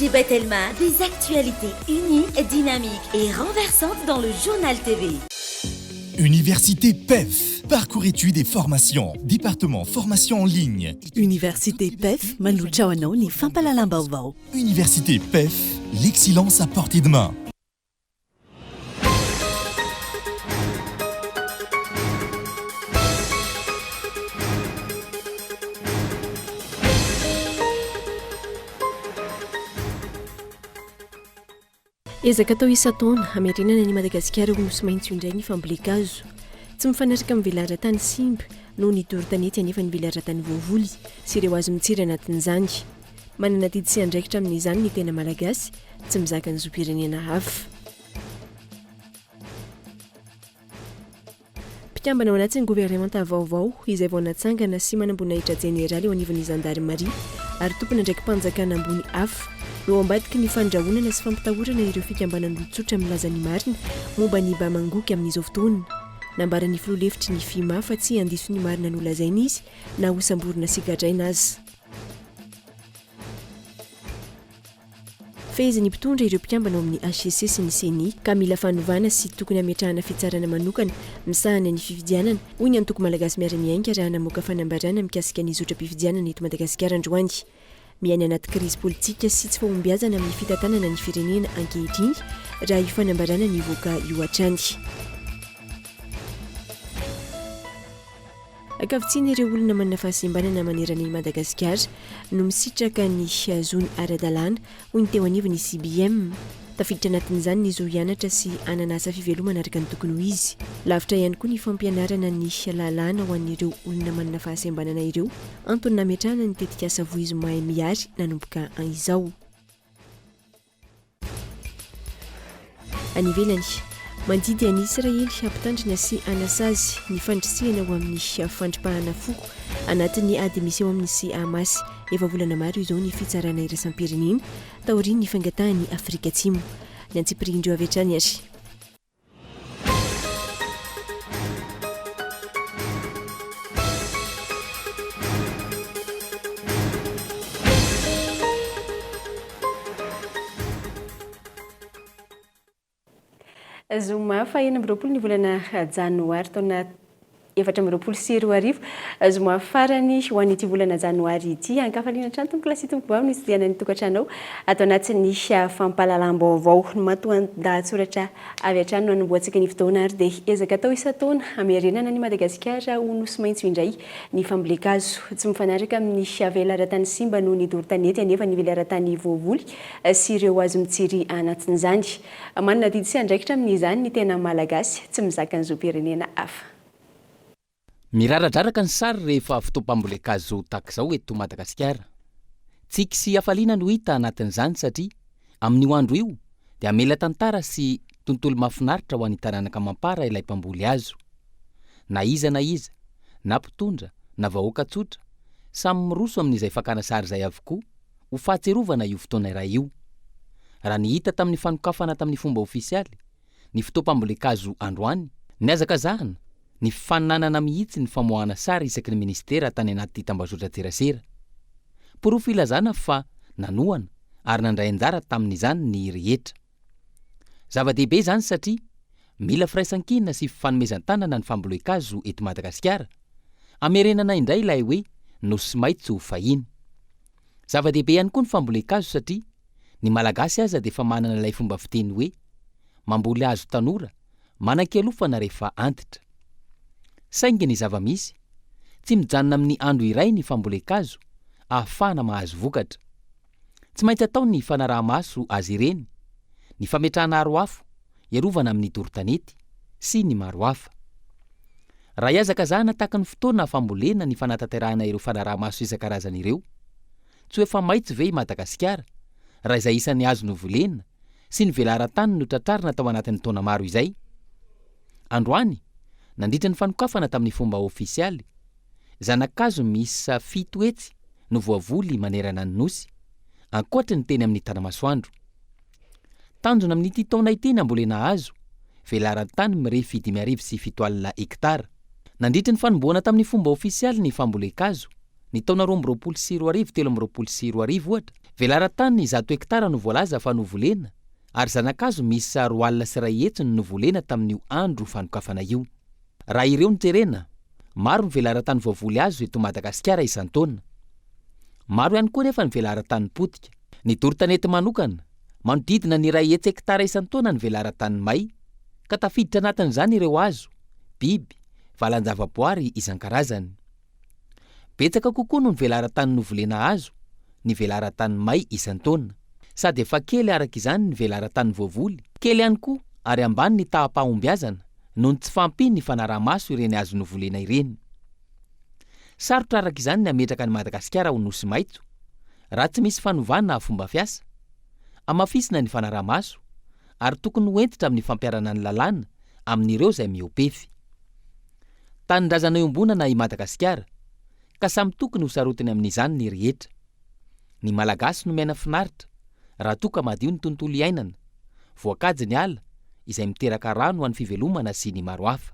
DG Batelma, des actualités uniques, dynamiques et renversantes dans le Journal TV. Université PEF, parcours études et formation, département formation en ligne. Université PEF manolotra ho anao ny fampahalalam-baovao. Université PEF, l'excellence à portée de main. Ezaka atao isan-taona hamerenana an'i Madagasikara ho nosy maitso indray ny fambolen-kazo. Tsy mifanaraka amin'ny velaran-tany simba noho ny doro tanety anefa ny velaran-tany voavoly sy ireo hazo mitsiry anatin'izany. Manana adidy sy andraikitra amin'izany ny tena Malagasy, tsy mizaka ny zom-pirenena hafa. Mpikambana ao anatin'ny governemanta vaovao izay vao natsangana sy manamboninahitra jeneraly eo anivon'ny zandarimaria ary tompon'andraiki-panjakana ambony hafa no ao ambadiky ny fandrahonana sy fampitahorana ireo fikambanan'olon-tsotra milaza ny marina momba ny Bamangoky amin'izao fotoana. Nambaran'ny filoha lefitry ny FIMA fa tsy handiso ny marina nolazainy izy na hosamborina sy gadraina aza. Fehezin'ny mpitondra ireo mpikambana ao amin'ny hcc sy ny Ceni ka mila fanovana sy tokony hametrahana fitsarana manokana misahana ny fifidianana, hoy ny antoko Malagasy Miara-Miainga raha namoaka fanambarana mikasika ny zotram-pifidianana eto Madagasikara androany. Miaina anaty krizy politika sy tsy fahombiazana amin'ny fitantanana ny firenena ankehitriny raha io fanambarana nivoaka io hatrany. Ankavitsiana ireo olona manana fahasembanana manerana i Madagasikara no misitraka ny zony ara-dalàna, hoy ny teo anivon'ny CBM. Tafiditra anatin'izany ny zo hianatra sy hanana asa fivelomana araka ny tokony ho izy. Lavitra ihany koa ny fampianarana ny lalàna ho an'ireo olona manana fahasembanana ireo, antony nametrahana ny tetikasa Vohizo Mahay Mihary nanomboka izao. Any ivelany, mandidy an'i Israely hampitandrina sy hanasazy ny fandrisihana ho amin'ny fandripahana foko anatin'ny ady misy eo aminy sy Hamas efa volana maro izao ny fitsarana iraisam-pirenena taorian'ny fangatahan'i Afrika Atsimo ny antsipirihin-dreo avy hatrany ary. Zoma faha 26 ny volana janoary taona 2024, zoma farany ho an'ity volana janoary ity. Ankafaliana hatrany tompoko lahy sy tompoko vavy no hitsidihana ny tokantranao ato anatin'ny fampahalalam-baovao. Ny matoan-dahatsoratra avy hatrany no hanombohantsika ny fotoana ary dia ezaka atao isan-taona hamerenana an'i Madagasikara ho nosy maitso indray ny fambolen-kazo. Tsy mifanaraka amin'ny velaran-tany simba noho ny doro tanety anefa ny velaran-tany voavoly sy ireo hazo mitsiry anatin'izany. Manana adidy sy andraikitra amin'izany ny tena Malagasy, tsy mizaka ny zom-pirenena hafa. Miraradraraka ny sary rehefa fotoam-pambolen-kazo tahaka izao eto Madagasikara. Tsiky sy hafaliana no hita anatin'izany satria amin'io andro io dia hamela tantara sy tontolo mahafinaritra ho an'ny taranaka amam-para ilay mpamboly hazo. Na iza na iza, na mpitondra na vahoaka tsotra, samy miroso amin'izay fakana sary izay avokoa ho fahatsiarovana io fotoana iray io. Raha ny hita tamin'ny fanokafana tamin'ny fomba ofisialy ny fotoam-pambolen-kazo androany, nihazakazahana ny fifaninanana mihitsy ny famoahana sary isaky ny minisitera tany anaty tambazotran-tserasera. Porofo ilazana fa nanohana ary nandray anjara tamin'izany ny rehetra. Zava-dehibe izany satria mila firaisankina sy fifanomezan-tanana ny fambolen-kazo eto Madagasikara, hamerenana indray ilay hoe Nosy maitso fahiny. Zava-dehibe ihany koa ny fambolen-kazo satria ny Malagasy aza dia efa manana ilay fomba fiteny hoe mamboly hazo tanora manan-kialofana rehefa antitra. Saingy ny zava-misy, tsy mijanona amin'ny andro iray ny fambolen-kazo ahafahana mahazo vokatra. Tsy maintsy atao ny fanaraha-maso azy ireny, ny fametrahana aro afo hiarovana amin'ny doro tanety, sy ny maro hafa. Raha ihazakazahana tahaka ny fotoana fambolena ny fanatanterahana ireo fanaraha-maso isan-karazany ireo, tsy ho efa maitso ve i Madagasikara raha izay isan'ny hazo novolena sy ny velaran-tany notratrarina tao anatin'ny taona maro izay? Androany, nandritra ny fanokafana tamin'ny fomba ofisialy, Zana-kazo miisa 700 no voavoly manerana ny Nosy, ankoatry ny teny amin'ny Tanamasoandro. Tanjona amin'ity taona ity ny hambolena hazo, velaran-tany mirefy 75 hektara. Nandritry ny fanombohana tamin'ny fomba ofisialy ny fambolen-kazo, Ny taona 2022 2023 ohatra, velaran-tany 100 hektara no voalaza fa novolena ary zana-kazo miisa 120 no novolena tamin'io andro fanokafana io. Raha ireo no jerena, maro ny velaran-tany voavoly hazo eto Madagasikara isan-taona. Maro ihany koa anefa ny velaran-tany potika. Ny doro tanety manokana, manodidina ny 100 hektara isan-taona ny velaran-tany may, ka tafiditra anatin'izany ireo hazo, biby, valan-javaboary isan-karazany. Betsaka kokoa noho ny velaran-tany novolena hazo ny velaran-tany may isan-taona. Sady efa kely araka izany ny velaran-tany voavoly, kely ihany koa ary ambany ny taham-pahombiazana noho ny tsy fahampian'ny fanaraha-maso ireny hazo novolena ireny. Sarotra araka izany ny hametraka an'i Madagasikara ho nosy maitso raha tsy misy fanovana fomba fiasa. Hamafisina ny fanaraha-maso ary tokony ho hentitra amin'ny fampiharana ny lalàna amin'ireo izay mihoa-pefy. Tanindrazana iombonana i Madagasikara ka samy tokony ho sarotiny amin'izany ny rehetra. Ny Malagasy no miaina finaritra raha toa ka madio ny tontolo iainana, voakajy ny ala izay miteraka rano ho an'ny fivelomana sy ny maro hafa.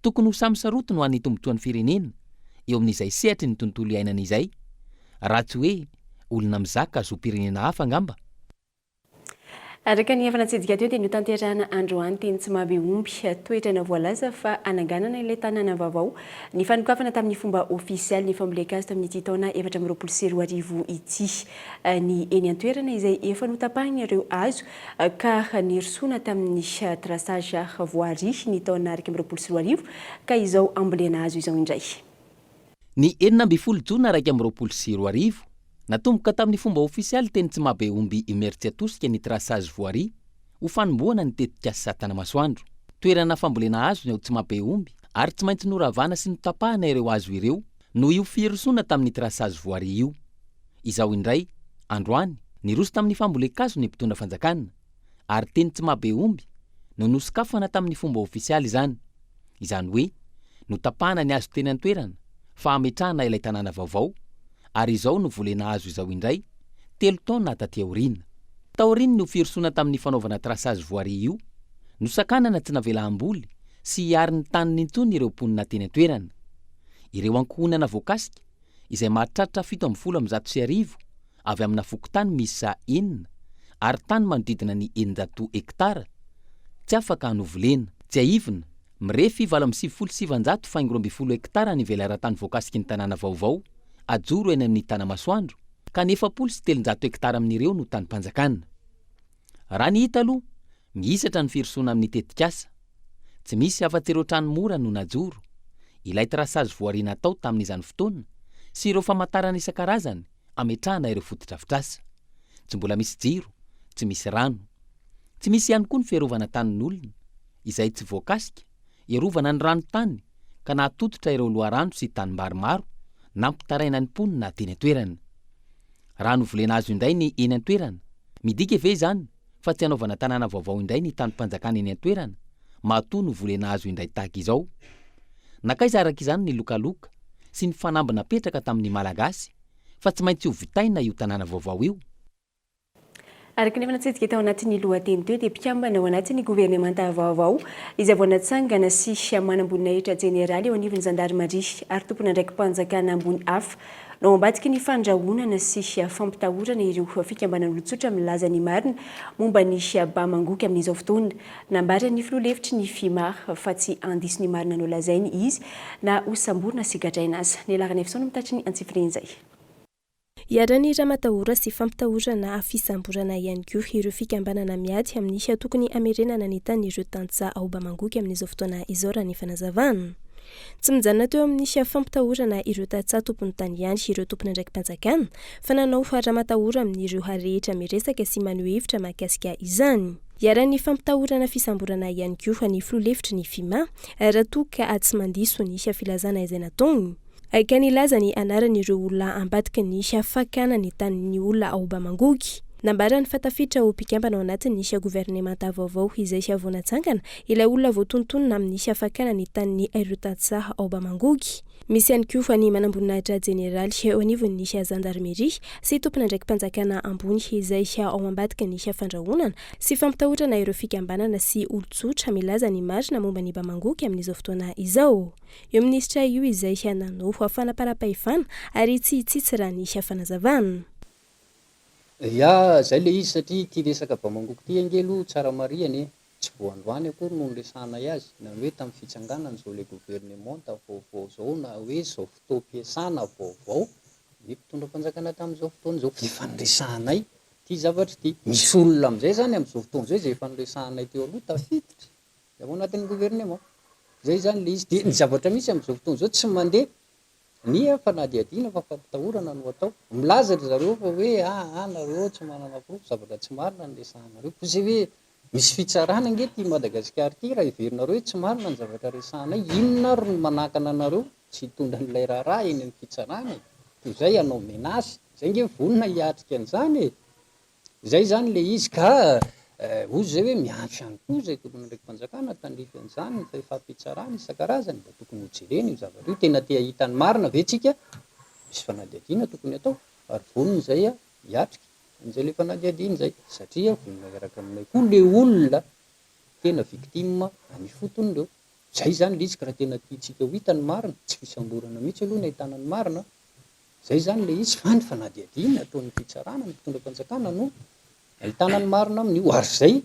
Tokony ho samy sarotiny ho an'ny tombotsoan'ny firenena eo amin'izay sehatry ny tontolo iainana izay raha tsy hoe olona mizaka zom-pirenena hafa angamba. Araka ny efa natsidika teo dia notanterahana androany teny Tsimahabeomby, toerana voalaza fa hananganana ilay tanàna vaovao, ny fanokafana tamin'ny fomba ofisialy ny fambolen-kazo tamin'ity taona 2024 ity. Ny eny an-toerana izay efa notapahina ireo hazo ka nirosoana tamin'ny traçage voirie ny taona 2021 ka izao ambolena hazo izao indray. Ny 16 jona 2021, natomboka tamin'ny fomba ofisialy teny Tsimahabeomby Imerintsiatosika ny traçage voirie ho fanombohana ny tetikasa Tanamasoandro. Toerana fambolena hazo ny ao Tsimahabeomby ary tsy maintsy noravana sy notapahana ireo hazo ireo noho io firosoana tamin'ny traçage voirie io. Izao indray, androany, niroso tamin'ny fambolen-kazo ny mpitondra fanjakana. ary teny Tsimahabeomby no nosokafana tamin'ny fomba ofisialy izany, izany hoe notapahana ny hazo teny an-toerana fa hametrahana ilay tanàna vaovao, ary izao novolena hazo izao indray, telo taona taty aoriana. Taorian'ny ho firosoana tamin'ny fanaovana traçage voirie io, nosakanana tsy navela hamboly sy hiary ny taniny intsony ireo mponina teny an-toerana. Ireo ankohonana voakasika, izay mahatratra 1117 avy amina fokontany miisa enina ary tany manodidina ny 600 hektara, tsy afaka novolena. Tsiahivina, mirefy 998 faingo 12 hektara ny velaran-tany voakasiky ny tanàna vaovao ajoro eny amin'ny Tanamasoandro, ka ny 340 hektara amin'ireo no tanim-panjakana. Raha ny hita aloha, mihisatra ny firosoana amin'ny tetikasa. Tsy misy afa-tsy ireo trano mora no najoro, ilay traçage voirie natao tamin'izany fotoana sy ireo famantarana isan-karazany ametrahana ireo fotodrafitrasa. Tsy mbola misy jiro, tsy misy rano. Tsy misy ihany koa ny fiarovana tanin'olona, izay tsy voakasika, hiarovana ny rano tany ka nahatototra ireo loharano sy tanimbary maro nampitaraina ny mponina teny an-toerana. Raha novolena hazo indray ny eny an-toerana, midika ve izany fa tsy hanaovana tanàna vaovao indray ny tanim-panjakana eny an-toerana, matoa novolena hazo indray tahaka izao? Nankaiza araka izany ny lokaloka sy ny fanamby napetraka tamin'ny Malagasy fa tsy maintsy ho vitaina io tanàna vaovao io? Araka ny efa natsidika tao anatin'ny lohateny teo dia mpikambana ao anatin'ny governemanta vaovao izay vao natsangana sy manamboninahitra jeneraly eo anivon'ny zandarimaria ary tompon'andraiki-panjakana ambony hafa no ao ambadiky ny fandrahonana sy fampitahorana ireo fikambanan'olon-tsotra milaza ny marina momba ny Bamangoky amin'izao fotoana. Nambaran'ny filoha lefitry ny FIMA fa tsy handiso ny marina nolazainy izy na hosamborina sy gadraina aza. Ny Laharana Efson no mitatry ny antsipirian'izay. Iharan'ny ramatahora sy fampitahorana fisamborana ihany koa ireo fikambanana miady amin'ny tokony hamerenana ny tanin'ireo tantsaha ao Bamangoky amin'izao fotoana izao raha ny fanazavana. Tsy mijanona teo amin'ny fampitahorana ireo tantsaha tompon'ny tany ihany ireo tompon'andraiki-panjakana fa nanao ramatahora amin'ireo rehetra miresaka sy maneho hevitra mahakasika izany. Iharan'ny fampitahorana fisamborana ihany koa ny filoha lefitry ny FIMA raha toa ka tsy mandiso ny filazana izay nataony. Ka nilaza ny anaran'ireo olona ambadiky ny fakana ny tanin'ny olona ao Bamangoky. Nambarany fa tafiditra ho mpikambana ao anatin'ny governemanta vaovao izay vao natsangana ilay olona voatonontonona amin'ny fakana ny tanin'ny ireo tantsaha ao Bamangoky. Misy ihany koa ny manamboninahitra jeneraly eo anivon'ny zandarimeria sy tompon'andraiki-panjakana ambony izay ao ambadiky ny fandrahonana sy fampitahorana ireo fikambanana sy olon-tsotra milaza ny marina momba ny Bamangoky amin'izao fotoana izao. Io minisitra io izay nanao fanaparam-pahefana ary tsy hitsitsy raha ny fanazavana. Ya, zay le izy satria ity resaka Bamangoky ity ange aloha tsara marihana e! Tsy vao androany akory no niresahanay azy, na ny hoe tamin'ny fitsanganan'izao ilay governemanta vaovao izao na hoe izao fotoam-piasana vaovao ny mpitondra fanjakana tamin'izao fotoana izao, efa niresahanay ity zavatra ity. Misy olona amin'izay izany amin'izao fotoana izao izay efa niresahanay teo aloha tafiditra ao anatin'ny governemanta. Izay izany ilay izy. Dia ny zavatra misy amin'izao fotoana izao tsy mandeha Ny fanadihadiana fa fampitahorana no atao. Milaza ry zareo fa hoe aa nareo tsy manana porofo, zavatra tsy marina no resahanareo. Koa izay hoe misy fitsarana ange ity Madagasikara ity, raha heverinareo hoe tsy marina ny zavatra resahanay, inona ary no manakana anareo tsy hitondra an'ilay raharaha eny amin'ny fitsarana e? Toy izay hanao menace. Izay ange vonona hiatrika an'izany e! Izay izany ilay izy ka hozy izay hoe miantso ihany koa izay tompon'andraiki-panjakana tandrify an'izany ny fahefam-pitsarana isan-karazany mba tokony ho jerena io zavatra io, tena te hahita ny marina ve tsika? Misy fanadihadiana tokony atao ary vonona izay hiatrika an'izay ilay fanadihadiana izay satria vonona hiaraka aminay koa ilay olona tena victime any ifotony ireo. Izay izany ilay izy ka raha tena tiantsika ho hita ny marina, tsy fisamborana mihitsy aloha ny ahitana ny marina Izay izany ilay izy fa ny fanadihadiana ataon'ny fitsarana, ny mpitondra fanjakana no ahitana ny marina amin'io ary izay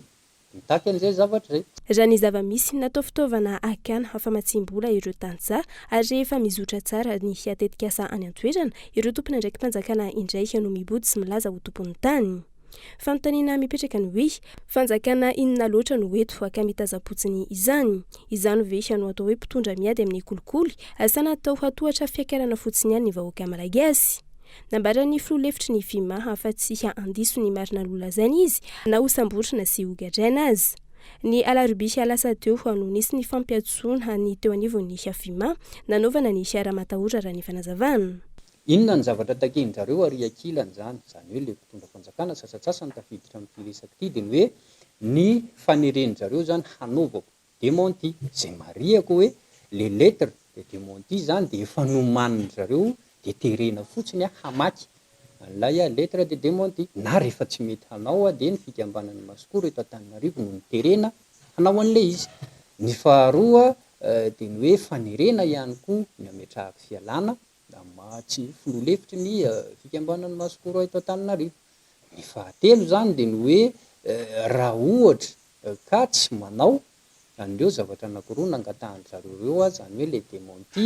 mitaky an'izay zavatra izay. Raha ny zava-misy, natao fitaovana hakana famatsiam-bola ireo tantsaha ary rehefa mizotra tsara ny tetikasa any an-toerana, ireo tompon'andraiki-panjakana indray no mibodo sy milaza ho tompon'ny tany. Fanontaniana mipetraka ny hoe, fanjakana inona loatra no eto ka mitazam-potsiny izany? Izany ve no atao hoe mpitondra miady amin'ny kolikoly sa natao hatohatra fiakarana fotsiny ihany ny vahoaka malagasy? Nambaran'ny filoha lefitry ny Fima fa tsy handiso ny marina nolazainy izy na hosamborina sy hogadraina aza. Ny alarobia lasa teo no nisy ny fampiantsoana ny teo anivon'ny Fima nanaovana ny ramatahora raha ny fanazavana. Inona ny zavatra takian-dRareo ary ankilany izany, izany hoe ilay mpitondra fanjakana sasantsasany tafiditra amin'ity resaka ity dia ny hoe ny faneren-dRareo izany hanaovako démenti, izay marihako hoe le lettre de démenti izany dia efa nomanin-dRareo dia terena fotsiny aho hamaky an'ilay lettre de démenti, na rehefa tsy mety hanao aho dia ny fikambanan'ny Masikoro eto Antananarivo no noterena hanao an'ilay izy. Ny faharoa dia ny hoe fanerena ihany koa ny hametrahako fialana Amin'ny maha tsy filoha lefitry ny fikambanan'ny Masikoro eto Antananarivo. Ny fahatelo izany dia ny hoe raha ohatra ka tsy manao an'ireo zavatra anankiroa nangatahan-dry zareo ireo aho, izany hoe ilay démenti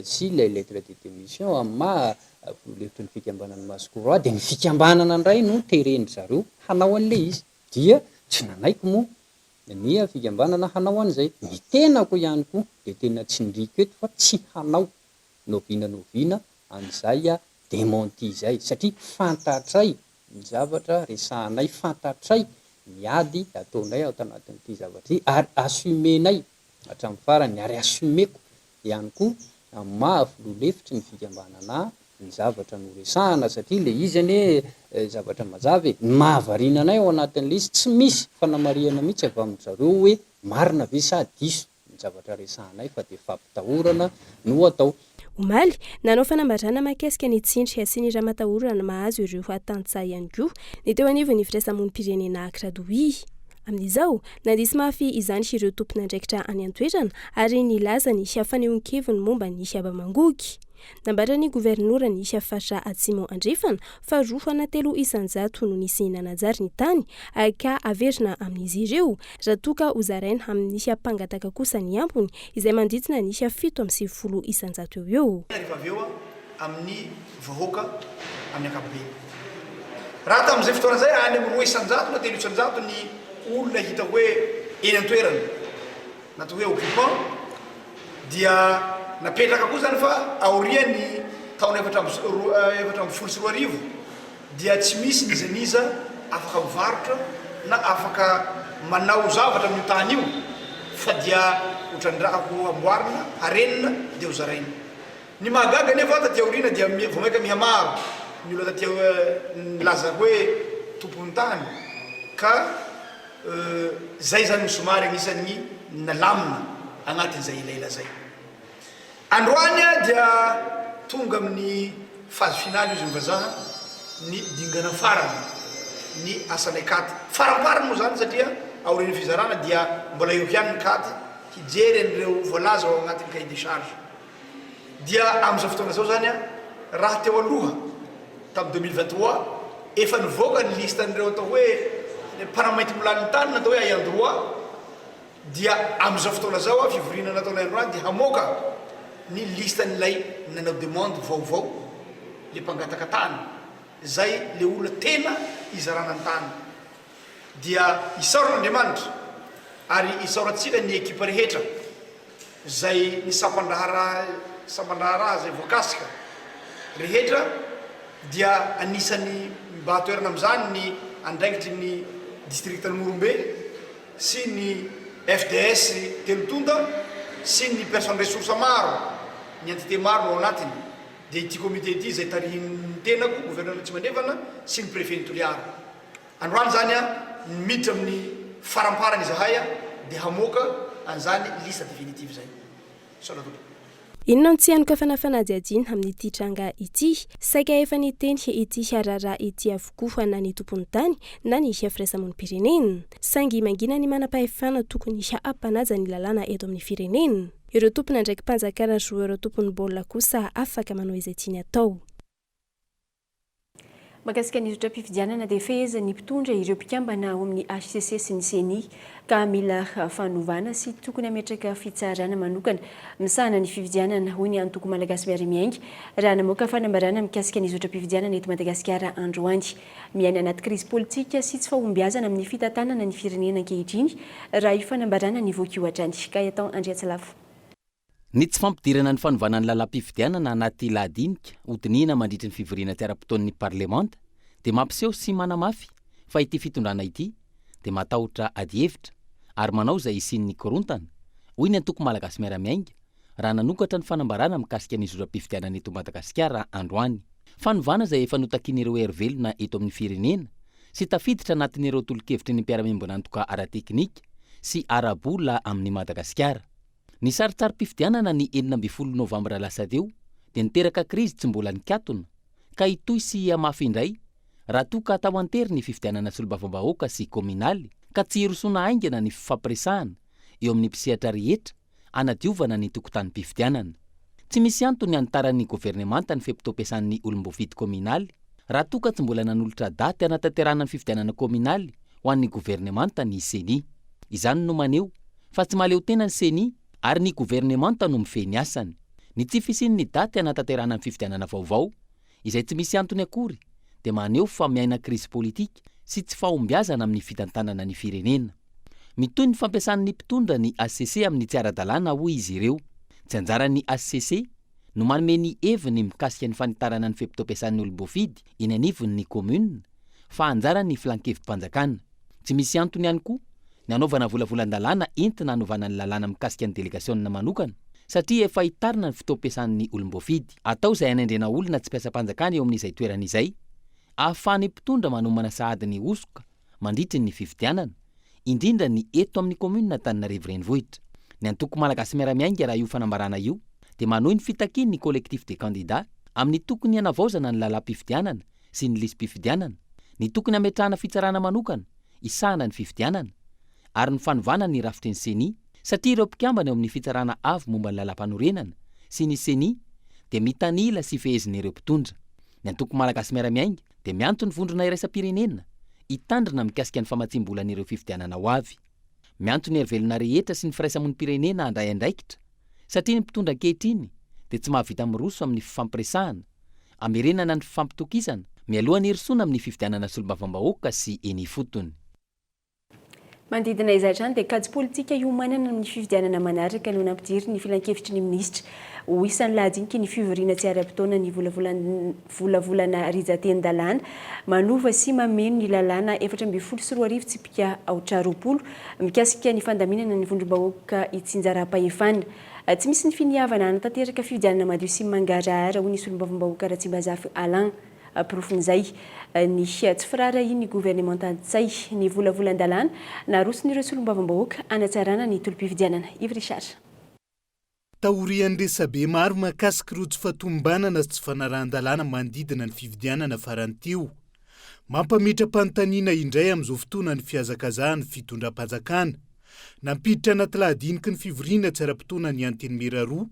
sy ilay lettre de démission amin'ny maha filoha lefitry ny fikambanan'ny Masikoro ahy dia ny fikambanana indray no teren-dry zareo hanao an'ilay izy. Dia tsy nanaiky moa ny fikambanana hanao an'izay. Ny tenako ihany koa dia tena tsindriako eto fa tsy hanao n'oviana n'oviana an'izay démenti izay satria fantatray ny zavatra resahanay, fantatray ny ady ataonay ato anatin'ity zavatra ity ary assumer-nay hatramin'ny farany ary assumer-ko ihany koa amin'ny maha filoha lefitry ny fikambanana ny zavatra noresahana satria ilay izy anie zavatra mazava e, ny mahavariana anay ao anatin'ilay izy tsy misy fanamarihana mihitsy avy amin-dry zareo hoe marina ve sa diso. ny zavatra resahanay fa dia fampitahorana no atao. Omaly, nanao fanambarana mahakasika ny tsindry sy ny ramatahorana mahazo ireo tantsaha ihany koa ny teo anivon'ny firaisamonim-pirenena Cradoui. Amin'izao, nandiso mafy izany ireo tompon'andraikitra any an-toerana ary nilaza ny fanehoan-keviny momba ny Bamangoky. Nambaran'ny governoran'ny faritra Atsimo Andrefana fa roa na 3% no nisy nanajary ny tany ka averina amin'izy ireo raha toa ka hozaraina amin'ny mpangataka kosa ny ambiny izay manodidina ny 97% eo ho eo. Rehefa avy eo amin'ny vahoaka amin'ny ankapobeny. Raha tamin'izay fotoana izay any amin'ny 2% na 3% ny olona hita hoe eny an-toerana na atao hoe occupant dia napetraka koa izany fa aorian'ny taona 2014 dia tsy misy n'iza n'iza afaka mivarotra na afaka manao zavatra amin'io tany io fa dia hotrandrahako hamboarina, harenina dia hozaraina. Ny mahagaga anefa taty aoriana dia vao mainka mihamaro ny olona taty nilaza hoe tompon'ny tany ka zay zany no somary anisan'ny nalamina anatin'izay elaela zay. Androany dia tonga amin'ny phase finale izy ny vazaha, ny dingana farany ny asanay cat. Faramparany moa izany satria aorian'ny fizarana dia mbola eo ihany ny cat hijery an'ireo voalaza ao agnatin'ny cahier des charges. Dia amin'izao fotoana izao izany raha teo aloha tamin'ny 2023 efa nivoaka ny liste an'ireo atao hoe mpanamaintimolalin'ny tany na atao hoe ayant droit, Dia amin'izao fotoana izao fivoriana nataonay androany dia hamoaka ny liste-n'ilay nanao demande vaovao, le mpangataka tany, izay le olona tena hizarana ny tany. Dia isaorana Andriamanitra ary isaorantsika ny ekipa rehetra izay ny sampan-draharaha sampan-draharaha izay voakasika rehetra dia anisan'ny mibahan-toerana amin'izany ny andraikitry ny distrikan'i Morombe, sy ny FDS telo tonta sy ny personne ressource maro, ny entité maro no ao anatiny, dia ity comité ity izay tarihin'ny tenako, gouverneur Atsimandrefana sy ny préfet ny Toliara. Androany izany miditra amin'ny faramparany izahay dia hamoaka an'izany liste définitive izay. Misaotra tompoko. Inona no tsy hanokafana fanadihadiana amin'ity tranga ity? Saika efa niteny ity raharaha ity avokoa na ny tompon'ny tany na ny firaisamonim-pirenena. Saingy mangina ny manam-pahefana tokony hampanaja ny lalàna eto amin'ny firenena. Ireo tompon'andraiki-panjakana joueur tompon'ny baolina kosa afaka manao izay tiany atao. Mahakasika ny zotram-pifidianana dia fehezin'ny mpitondra ireo mpikambana ao amin'ny hcc sy ny ceni ka mila fanovana sy tokony hametraka fitsarana manokana misahana ny fifidianana, hoy ny antoko Malagasy Miara-Miainga raha namoaka fanambarana mikasika ny zotram-pifidianana eto Madagasikara androany. Miaina anaty krizy politika sy tsy fahombiazana amin'ny fitantanana ny firenena ankehitriny raha io fanambarana nivoaka io hatrany. Gaëtan Andriatsilafo. Ny tsy fampidirana ny fanovana ny lalàm-pifidianana anaty lahadinika hodinihina mandritry ny fivoriana tsy ara-potoan'ny parlemanta dia mampiseho sy manamafy fa ity fitondrana ity dia matahotra adihevitra ary manao izay hisian'ny korontana, hoy ny antoko Malagasy Miara-Miainga raha nanokatra ny fanambarana mikasika ny zotram-pifidianana eto Madagasikara androany. Fanovana izay efa notakian'ireo hery velona eto amin'ny firenena sy tafiditra anatin'ireo tolo-kevitry ny mpiara-miombon'antoka ara-teknika sy ara-bola amin'i Madagasikara. Ny saritsarim-pifidianana ny 16 novambra lasa teo dia niteraka krizy tsy mbola nikatona ka hitohy sy hihamafy indray raha toa ka atao an-tery ny fifidianana solombavambahoaka sy kaominaly ka tsy hirosoana haingana ny fifampiresahana eo amin'ny mpisehatra rehetra hanadiovana ny tokotanim-pifidianana. Tsy misy antony hanitaran'ny governemanta ny fe-potoam-piasan'ny olom-boafidy kaominaly raha toa ka tsy mbola nanolotra daty hanatanterahana ny fifidianana kaominaly ho an'ny governemanta ny Ceni. Izany no maneho fa tsy mahaleo tena ny Ceni ary ny governemanta no mifehy ny asany. Ny tsy fisian'ny daty hanatanterahana ny fifidianana vaovao, izay tsy misy antony akory, dia maneho fa miaina krizy politika sy tsy fahombiazana amin'ny fitantanana ny firenena. Mitohy ny fampiasan'ny mpitondra ny hcc amin'ny tsy ara-dalàna, hoy izy ireo. Tsy anjaran'ny hcc no manome ny heviny mikasika ny fanitarana ny fe-potoam-piasan'ny olom-boafidy eny anivon'ny commune fa anjaran'ny filankevi-panjakana. Tsy misy antony ihany koa ny hanaovana volavolan-dalàna entina hanovana ny lalàna mikasika ny delegasiona manokana satria efa hitarina ny fotoam-piasan'ny olom-boafidy. Atao izay hanendrena olona tsy mpiasam-panjakana eo amin'izay toerana izay ahafahan'ny mpitondra manomana sahady ny hosoka mandritry ny fifidianana, indrindra ny eto amin'ny kaominina Antananarivo Renivohitra. Ny antoko Malagasy Miara-Miainga raha io fanambarana io dia manohy ny fitakiany ny Collectif des candidats amin'ny tokony hanavaozana ny lalàm-pifidianana sy ny lisi-pifidianana, ny tokony hametrahana fitsarana manokana hisahana ny fifidianana ary ny fanovana ny rafitry ny Ceni satria ireo mpikambana eo amin'ny fitsarana avo momba ny lalàmpanorenana sy ny Ceni dia mitanila sy fehezin'ireo mpitondra. Ny antoko Malagasy Miara-Miainga dia miantso ny vondrona iraisam-pirenena hitandrina mikasika ny famatsiam-bolan'ireo fifidianana ho avy. Miantso ny herivelona rehetra sy ny firaisamonim-pirenena handray andraikitra satria ny mpitondra ankehitriny dia tsy mahavita miroso amin'ny fifampiresahana, hamerenana ny fifampitokisana mialoha ny hirosoana amin'ny fifidianana solombavambahoaka sy eny ifotony. Manodidina izay hatrany dia kajy politika hiomanana amin'ny fifidianana manaraka no nampidirin'ny filankevitry ny minisitra ho isan'ny lahadiniky ny fivoriana tsy ara-potoana ny volavolana rijan-tenin-dalàna manova sy mameno ny lalàna 2014 tsipika aotra 20 mikasika ny fandaminana ny vondrom-bahoaka itsinjaram-pahefana. Tsy misy ny finiavana hanatanteraka fifidianana madio sy mangarahara, hoy ny solombavambahoaka Ratsimbazafy Alain. Porofon'izay, ny tsy firaharahian'ny governemanta Ntsay ny volavolan-dalàna naroson'ireo solombavambahoaka hanatsarana ny tolo-pifidianana. Yves Richard. Taorian'ny resabe maro mahakasika ireo tsy fahatomombanana sy tsy fanarahan-dalàna manodidina ny fifidianana farany teo, mampametra-panontaniana indray amin'izao fotoana ny fihazakazahan'ny fitondram-panjakana. Nampiditra anaty lahadiniky ny fivoriana tsy ara-potoana ny Antenimiera roa,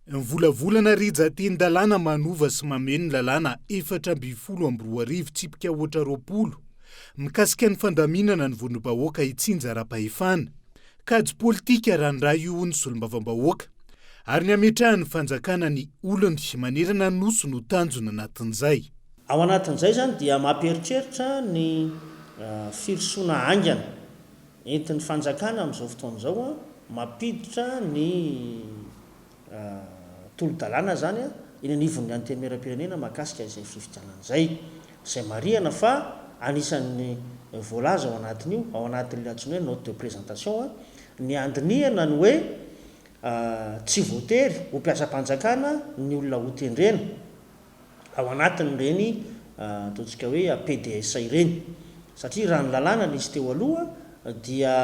ny volavolana rijan-tenin-dalàna manova sy mameno ny lalàna 2014 tsipika ohatra 20 mikasika ny fandaminana ny vondrom-bahoaka itsinjaram-pahefana. Kajy politika ranoray io hoy ny solombavambahoaka ary ny hametrahan'ny fanjakana ny olony manerana ny Nosy no tanjona anatin'izay. Ao anatin'izay izany dia mampieritreritra ny firosoana haingana entin'ny fanjakana amin'izao fotoana izao mampiditra ny tolo-dalàna izany eny anivon'ny Antenimierampirenena mahakasika izay fifidianana izay, izay marihana fa anisan'ny voalaza ao anatin'io, ao anatin'ilay antsoina hoe note de présentation, ny handinihana ny hoe tsy voatery ho mpiasam-panjakana ny olona hotendrena ao anatin'ireny ataontsika hoe PDS ireny, satria raha ny lalàna nisy teo aloha dia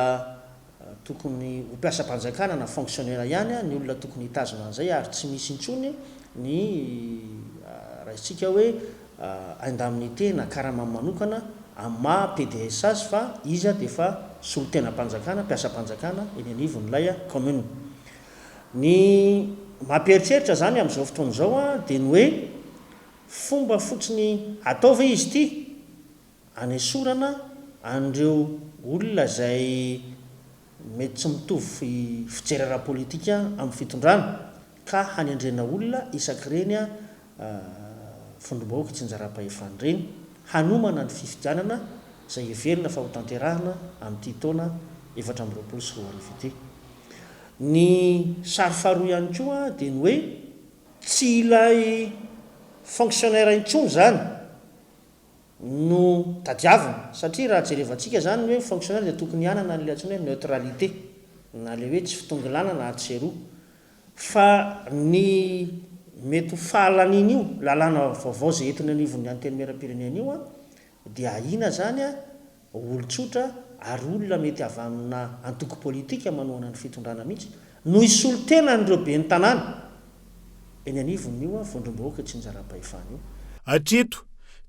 Tokony ho mpiasam-panjakana na fonctionnaire ihany ny olona tokony hitazona an'izay ary tsy misy intsony ny raisintsika hoe indemnité na karamany manokana amin'ny maha PDS azy fa izy dia efa solontenam-panjakana, mpiasam-panjakana eny anivon'ilay commune. Ny mampieritreritra izany amin'izao fotoana izao dia ny hoe fomba fotsiny atao ve izy ity? Anesorana an'ireo olona izay mety tsy mitovy fijery ara-politika amin'ny fitondrana ka hanendrena olona isak'ireny vondrom-bahoaka itsinjaram-pahefana ireny hanomana ny fifidianana izay heverina fa hotanterahina amin'ity taona 2024 ity. Ny sary faharoa ihany koa dia ny hoe tsy ilay fonctionnaire intsony izany no tadiavina satria raha jerevantsika izany ny hoe fonctionnaire dia tokony hanana an'ilay antsoina hoe neutralité na ilay hoe tsy fitongilanana atsy sy eroa fa ny mety ho fahalanian'io lalàna vaovao izay entina anivon'ny antenimierampirenena io dia ahiana izany olon-tsotra ary olona mety avy amina antoko politika manohana ny fitondrana mihitsy no hisolo tena an'ireo ben'ny tanàna eny anivon'io vondrom-bahoaka itsinjaram-pahefana io. Hatreto,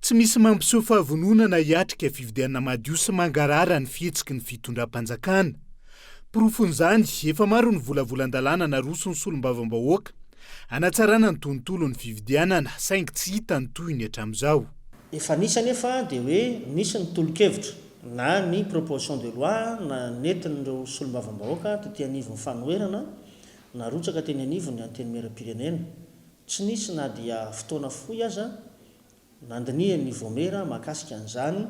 tsy misy mampiseho fahavononana hiatrika fifidianana madio sy mangarahara ny fihetsiky ny fitondram-panjakana. Porofon'izany, efa maro ny volavolan-dalàna naroson'ny solombavambahoaka hanatsarana ny tontolon'ny fifidianana, saingy tsy hita ny tohiny hatramin'izao. Efa nisy anefa dia hoe nisy ny tolo-kevitra na ny proposition de loi na nentin'ireo solombavambahoaka tety anivon'ny fanoherana narotsaka teny anivon'ny Antenimierampirenena. Tsy nisy na dia fotoana fohy aza nandinihan'ny Vaomiera mahakasika an'izany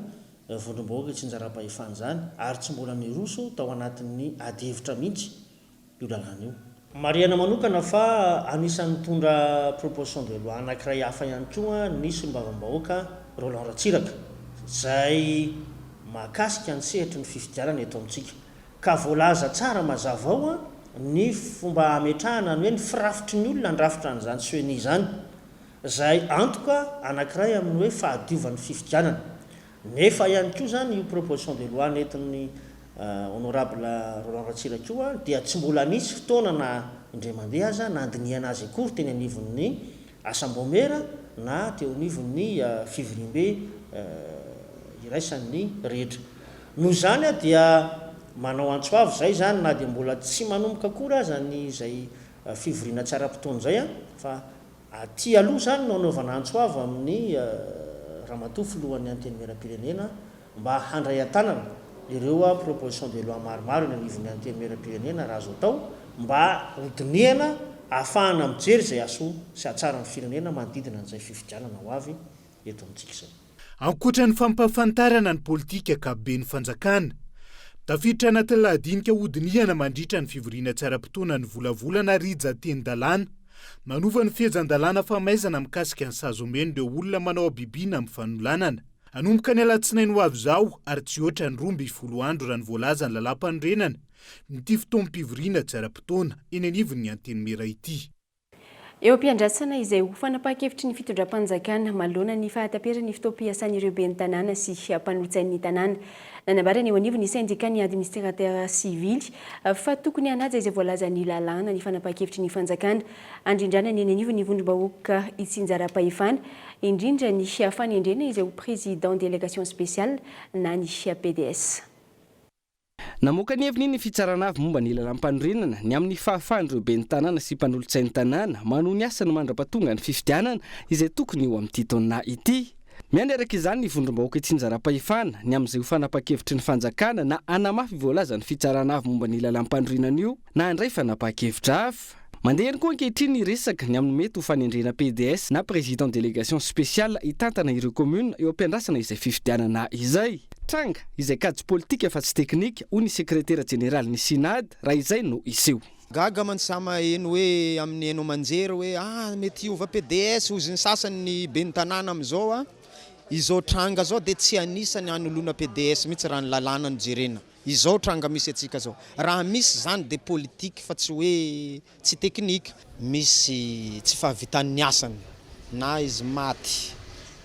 vondrom-bahoaka itsinjaram-pahefana izany ary tsy mbola niroso tao anatin'ny adihevitra mihitsy io lalàna io. Marihana manokana fa anisan'ny nitondra proposition de loi anankiray hafa ihany koa ny solombavambahoaka Roland Ratsiraka, izay mahakasika ny sehatry ny fifidianana eto amintsika. Ka voalaza tsara mazava ao ny fomba hametrahana ny hoe ny firafitry ny olona handrafitra an'izany ceni izany, izay antoka anankiray amin'ny hoe fahadiovan'ny fifidianana. Nefa ihany koa izany io proposition de loi nentin'ny Honorable Roland Ratsiraka io dia tsy mbola nisy fotoana na indray mandeha aza nandinihana azy akory teny anivon'ny asam-baomiera na teo anivon'ny fivoriambe iraisan'ny rehetra. Noho izany dia manao antso avo izay izany na dia mbola tsy manomboka akory aza ny izay fivoriana tsy ara-potoana izay fa Aty aloha izany no anaovana antso avo amin'ny Ramatoa Filohan'ny Antenimierampirenena mba handray an-tanana ireo proposition de loi maromaro eny anivon'ny Antenimierampirenena raha azo atao mba hodinihana ahafahana mijery izay hahasoa sy hahatsara ny firenena manodidina an'izay fifidianana ho avy eto amintsika izay. Ankoatra ny fampahafantarana ny politika ankapoben'ny fanjakana, tafiditra anatin'ny lahadinika hodinihana mandritra ny fivoriana tsy ara-potoana ny volavolana rijan-tenin-dalàna manova ny fehezan-dalàna famaizana mikasika ny sazy omen'ireo olona manao habibiana amin'ny fanolanana. Hanomboka ny alatsinainy ho avy izao ary tsy hihoatra ny 12 andro raha ny voalazan'ny lalàmpanorenana ity fotoam-pivoriana tsy ara-potoana eny anivon'ny Antenimiera ity. Eo am-piandrasana izay ho fanapahan-kevitry ny fitondram-panjakana manoloana ny fahataperan'ny fotoam-piasan'ireo ben'ny tanàna sy mpanolotsain'ny tanàna. Nanambara ny eo anivon'ny sendikan'ny administratera sivily fa tokony hanaja izay voalazan'ny lalàna ny fanapahan-kevitry ny fanjakana handrindrana ny eny anivon'ny vondrom-bahoaka itsinjaram-pahefana, indrindra ny fanendrena izay ho président délégation spéciale na ny pds. Namoaka ny heviny ny Fitsarana Avo momba ny Lalàmpanorenana ny amin'ny fahafahan'ireo ben'ny tanàna sy mpanolotsain'ny tanàna manohy ny asany mandra-pahatonga ny fifidianana izay tokony ho amin'ity taona ity. Miandry araka izany ny vondrom-bahoaka itsinjaram-pahefana ny amin'izay ho fanapahan-kevitry ny fanjakana na hanamafy voalazan'ny Fitsarana Avo momba ny Lalàmpanorenana io na handray fanapahan-kevitra hafa. Mandeha ihany koa ankehitriny ny resaka ny amin'ny mety ho fanendrena pds na Président Délégation Spéciale hitantana ireo Communes eo am-piandrasana izay fifidianana izay. Tranga izay kajy politika fa tsy teknika, hoy ny sekretera jeneralin'ny Synad, raha izay no hiseho. Gaga mantsy za maheno hoe amin'ny haino aman-jery hoe ah mety hiova pds hozy ny sasany ny ben'ny tanàna amin'izao ah. Izao tranga izao dia tsy anisany hanoloana pds mihitsy raha ny lalàna no jerena. Izao tranga misy antsika zao. Raha misy zany de politique fa tsy hoe tsy technique. Misy tsy fahavitan'ny asany na izy maty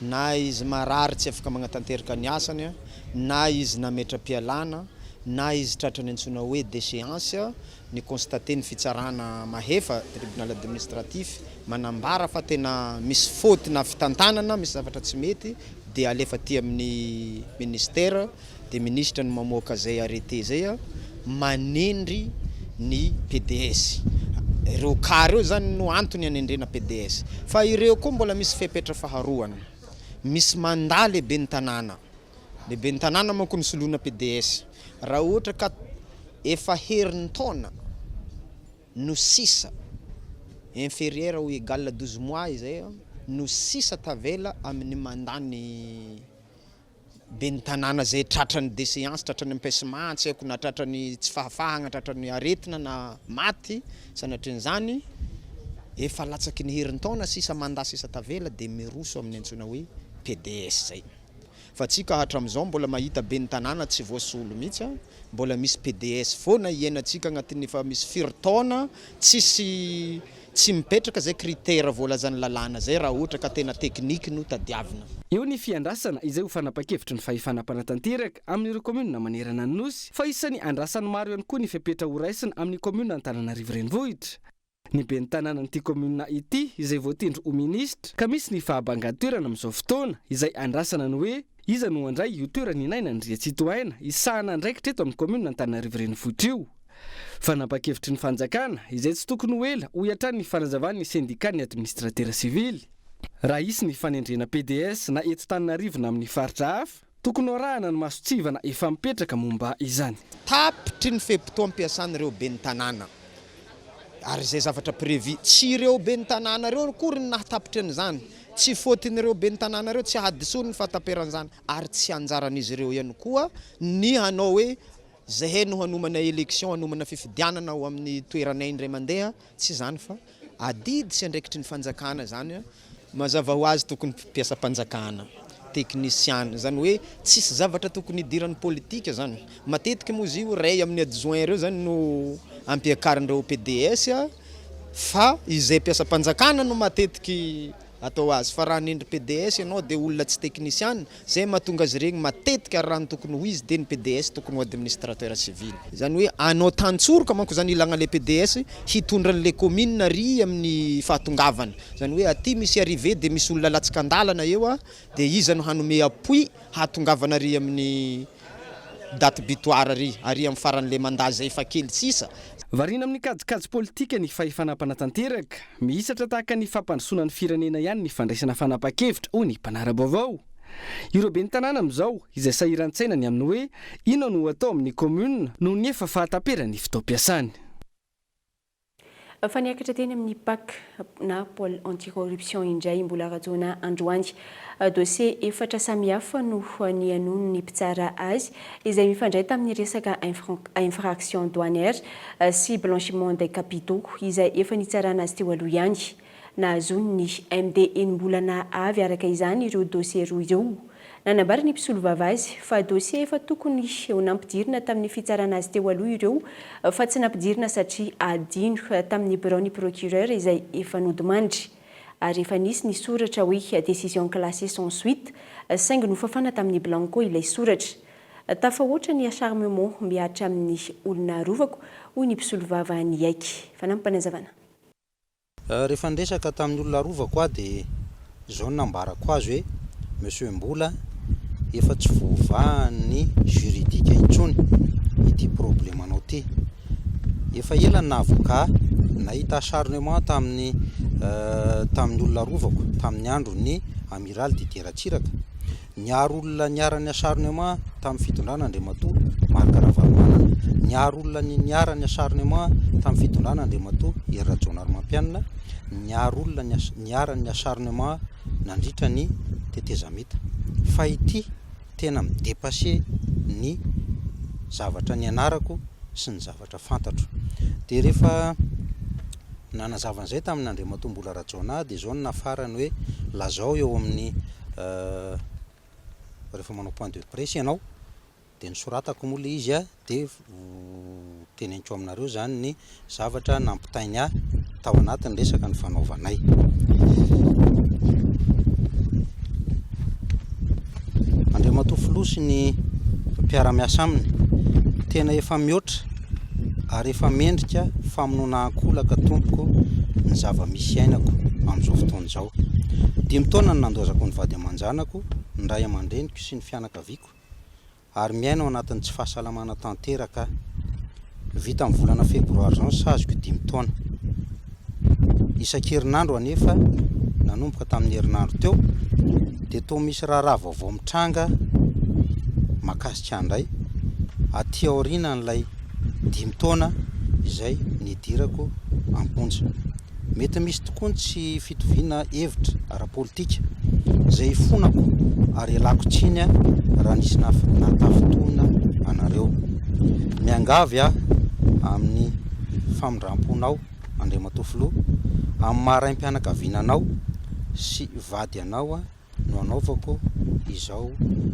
na izy marary tsy afaka magnatanteraka ny asany na izy nametra-pialana na izy tratran'ny antsoina hoe déchéance ny constater ny fitsarana mahefa, tribunal administratif, manambara fa tena misy faute na fitantanana, misy zavatra tsy mety dia alefa aty amin'ny ministère dia minisitra no mamoaka zay arrêté zay manendry ny pds. Ireo cas ireo zany no antony anendrena pds. Fa ireo koa mbola misy fepetra faharoany. Misy mandat lehiben'ny tanàna. Lehiben'ny tanàna manko no soloina pds. Raha ohatra ka efa herintaona no sisa, inférieur ou égal 12 mois izay no sisa tavela amin'ny mandat ny Ben'ny tanàna izay tratran'ny déchéance, tratran'ny empêchement, tsy haiko na tratran'ny tsy fahafahagna, tratran'ny aretina na maty, sanatrian'izany, efa latsaky ny herintaona sisa mandat sisa tavela dia miroso amin'ny antsoina hoe pds zay. Fa tsika hatramizao mbola mahita ben'ny tanàna tsy voasolo mihitsy a, mbola misy pds foana iainantsika agnatin'ny efa misy firy taona tsisy Tsy mipetraka izay critère voalazan'ny lalàna izay raha ohatra ka tena technique no tadiavina. Eo ny fiandrasana izay ho fanapan-kevitry ny fahefana mpanatanteraka amin'ireo kaominina manerana ny Nosy, fa isan'ny andrasan'ny maro ihany koa ny fepetra horaisina amin'ny kaominina Antananarivo Renivohitra. Ny ben'ny tanànan'ity kaominina ity izay voatendry ho minisitra, ka misy ny fahabangan-toerana amin'izao fotoana, izay andrasana ny hoe iza no handray io toeran'i Naina Andriantsitohaina hisahana andraikitra eto amin'ny kaominina Antananarivo Renivohitra io. Fanapahan-kevitry ny fanjakana, izay tsy tokony ho ela, hoy hatrany ny fanazavan'ny sendikan'ny administratera sivily. Raha hisy ny fanendrena pds na eto Tananarivo na amin'ny faritra hafa, tokony ho arahana ny mason-tsivana efa mipetraka momba izany. Tapitry ny fe-potoam-piasan'ireo ben'ny tanàna ary izay zavatra prévu. Tsy ireo ben'ny tanàna ireo akory no nahatapitry an'izany. Tsy faute-n'ireo ben'ny tanàna ireo, tsy hadisoany ny fahataperan'izany ary tsy anjaran'izy ireo ihany koa ny hanao hoe Zahay no hanomana election, hanomana fifidianana ho amin'ny toeranay indray mandeha, tsy izany fa adidy sy andraikitry ny fanjakana izany, mazava ho azy tokony mpiasam-panjakana, teknisiana, izany hoe tsisy zavatra tokony hidiran'ny politika izany, matetika moa izy io iray amin'ny adjoint ireo izany no ampiakarin'ireo pds fa izay mpiasam-panjakana no matetiky atao azy fa raha hanendry pds ianao dia olona tsy teknisiana, zay mahatonga azy iregny matetika ary raha ny tokony ho izy dia ny pds tokony ho administrateur civil. Zany hoe anao tantsoroka manko zany ilagna le pds hitondra anle commune ary amin'ny fahatongavana, zany hoe aty misy arrivée dia misy olona latsaka andalana eo a, dia iza no hanome appui hahatongavana ary amin'ny date butoir ary, ary amin'ny faran'le mandat zay efa kely sisa. Variana amin'ny kajikajy politika ny fahefana mpanatanteraka. Mihisatra tahaka ny fampandrosoana ny firenena ihany ny fandraisana fanapahan-kevitra, hoy ny mpanara-baovao. Ireo ben'ny tanàna amin'izao, izay sahiran-tsaina ny amin'ny hoe inona no ho atao amin'ny kaominina noho ny efa fahataperan'ny fotoam-piasany. Fa niakatra teny amin'ny Pac na Pôle Anti-Corruption indray i Mbola Rajaonah androany. Dossier efatra samihafa no nihainoan'ny mpitsara azy izay mifandray tamin'ny resaka infraction douanière sy blanchiment des capitaux izay efa nitsarana azy teo aloha ihany. Nahazoany ny MD enim-bolana avy araka izany ireo dosie roa ireo. Nanambara ny mpisolovava azy fa dosie efa tokony ho nampidirina tamin'ny fitsarana azy teo aloha ireo fa tsy nampidirina satria adino tamin'ny biraon'ny procureur izay efa nodimandry ary efa nisy ny soratra hoe décision classée sans suite saingy nofafana tamin'ny blanco ilay soratra. Tafahoatra ny acharnement mihatra amin'ny olona arovako, hoy ny mpisolovava niaiky. Fanampim-panazavana. Rehefa niresaka tamin'ny olona arovako aho dia izao no nambarako azy hoe Monsieur Mbola efa tsy voavahan'ny juridique intsony ity problemanao ity. Efa ela no nahavoaka ahy, nahita acharnement tamin'ny tamin'ny olona arovako tamin'ny andron'ny Amiral Didier Ratsiraka. Niaro olona niharan'ny acharnement tamin'ny fitondrana Andriamatoa Marc Ravalomanana. Niaro olona niharan'ny acharnement tamin'ny fitondrana Andriamatoa Hery Rajaonarimampianina. Niaro olona niharan'ny acharnement nandritra ny tetezamita. Fa ity tena mi-depasser ny zavatra nianarako sy ny zavatra fantatro. Dia rehefa nanazava an'izay tamin'ny Andriamatoa Mbola Rajaonah dia izao no nafarany hoe lazao eo amin'ny rehefa manao point de presse ianao dia nosoratako moa ilay izy dia teneniko aminareo izany ny zavatra nampitainy ahy tao anatin'ny resaka nifanaovanay. Andriamatoa Filoha sy ny mpiara-miasa aminy, tena efa mihoatra ary efa mendrika famonoana ankolaka tompoko ny zava-misy iainako amin'izao fotoana izao. Dimy taona no nandaozako ny vady aman-janako, ny ray aman-dreniko sy ny fianakaviako ary miaina ao anatin'ny tsy fahasalamana tanteraka aho. Vita amin'ny volana febroary izao ny saziko dimy taona. Isan-kerinandro anefa, nanomboka tamin'ny herinandro teo, dia toa misy raharaha vaovao mitranga mahakasika ahy indray, aty aorianan'ilay dimy taona izay nidirako am-ponja. Mety misy tokoa ny tsy fitoviana hevitra ara-politika izay ifonako ary ialako tsiny raha nisy nahatafintohina anareo. Miangavy aho amin'ny famindram-ponao Andriamatoa Filoha, amin'ny maha raim-pianakaviana anao sy vady anao no anaovako izao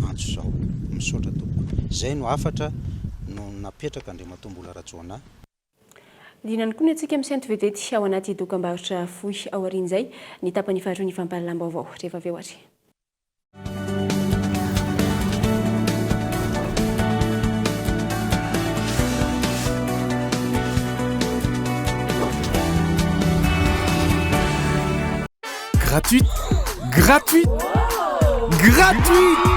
antso izao. Misaotra tompoko. Izay no hafatra no napetraka Andriamatoa Mbola Rajaonah. Dinany koa ny antsika misento vedety ao anaty dokambarotra fohy aorian'izay ny tapany faharoa ny fampahalalam-baovao rehefa avy eo ary. Gratuite Gratuite Gratuite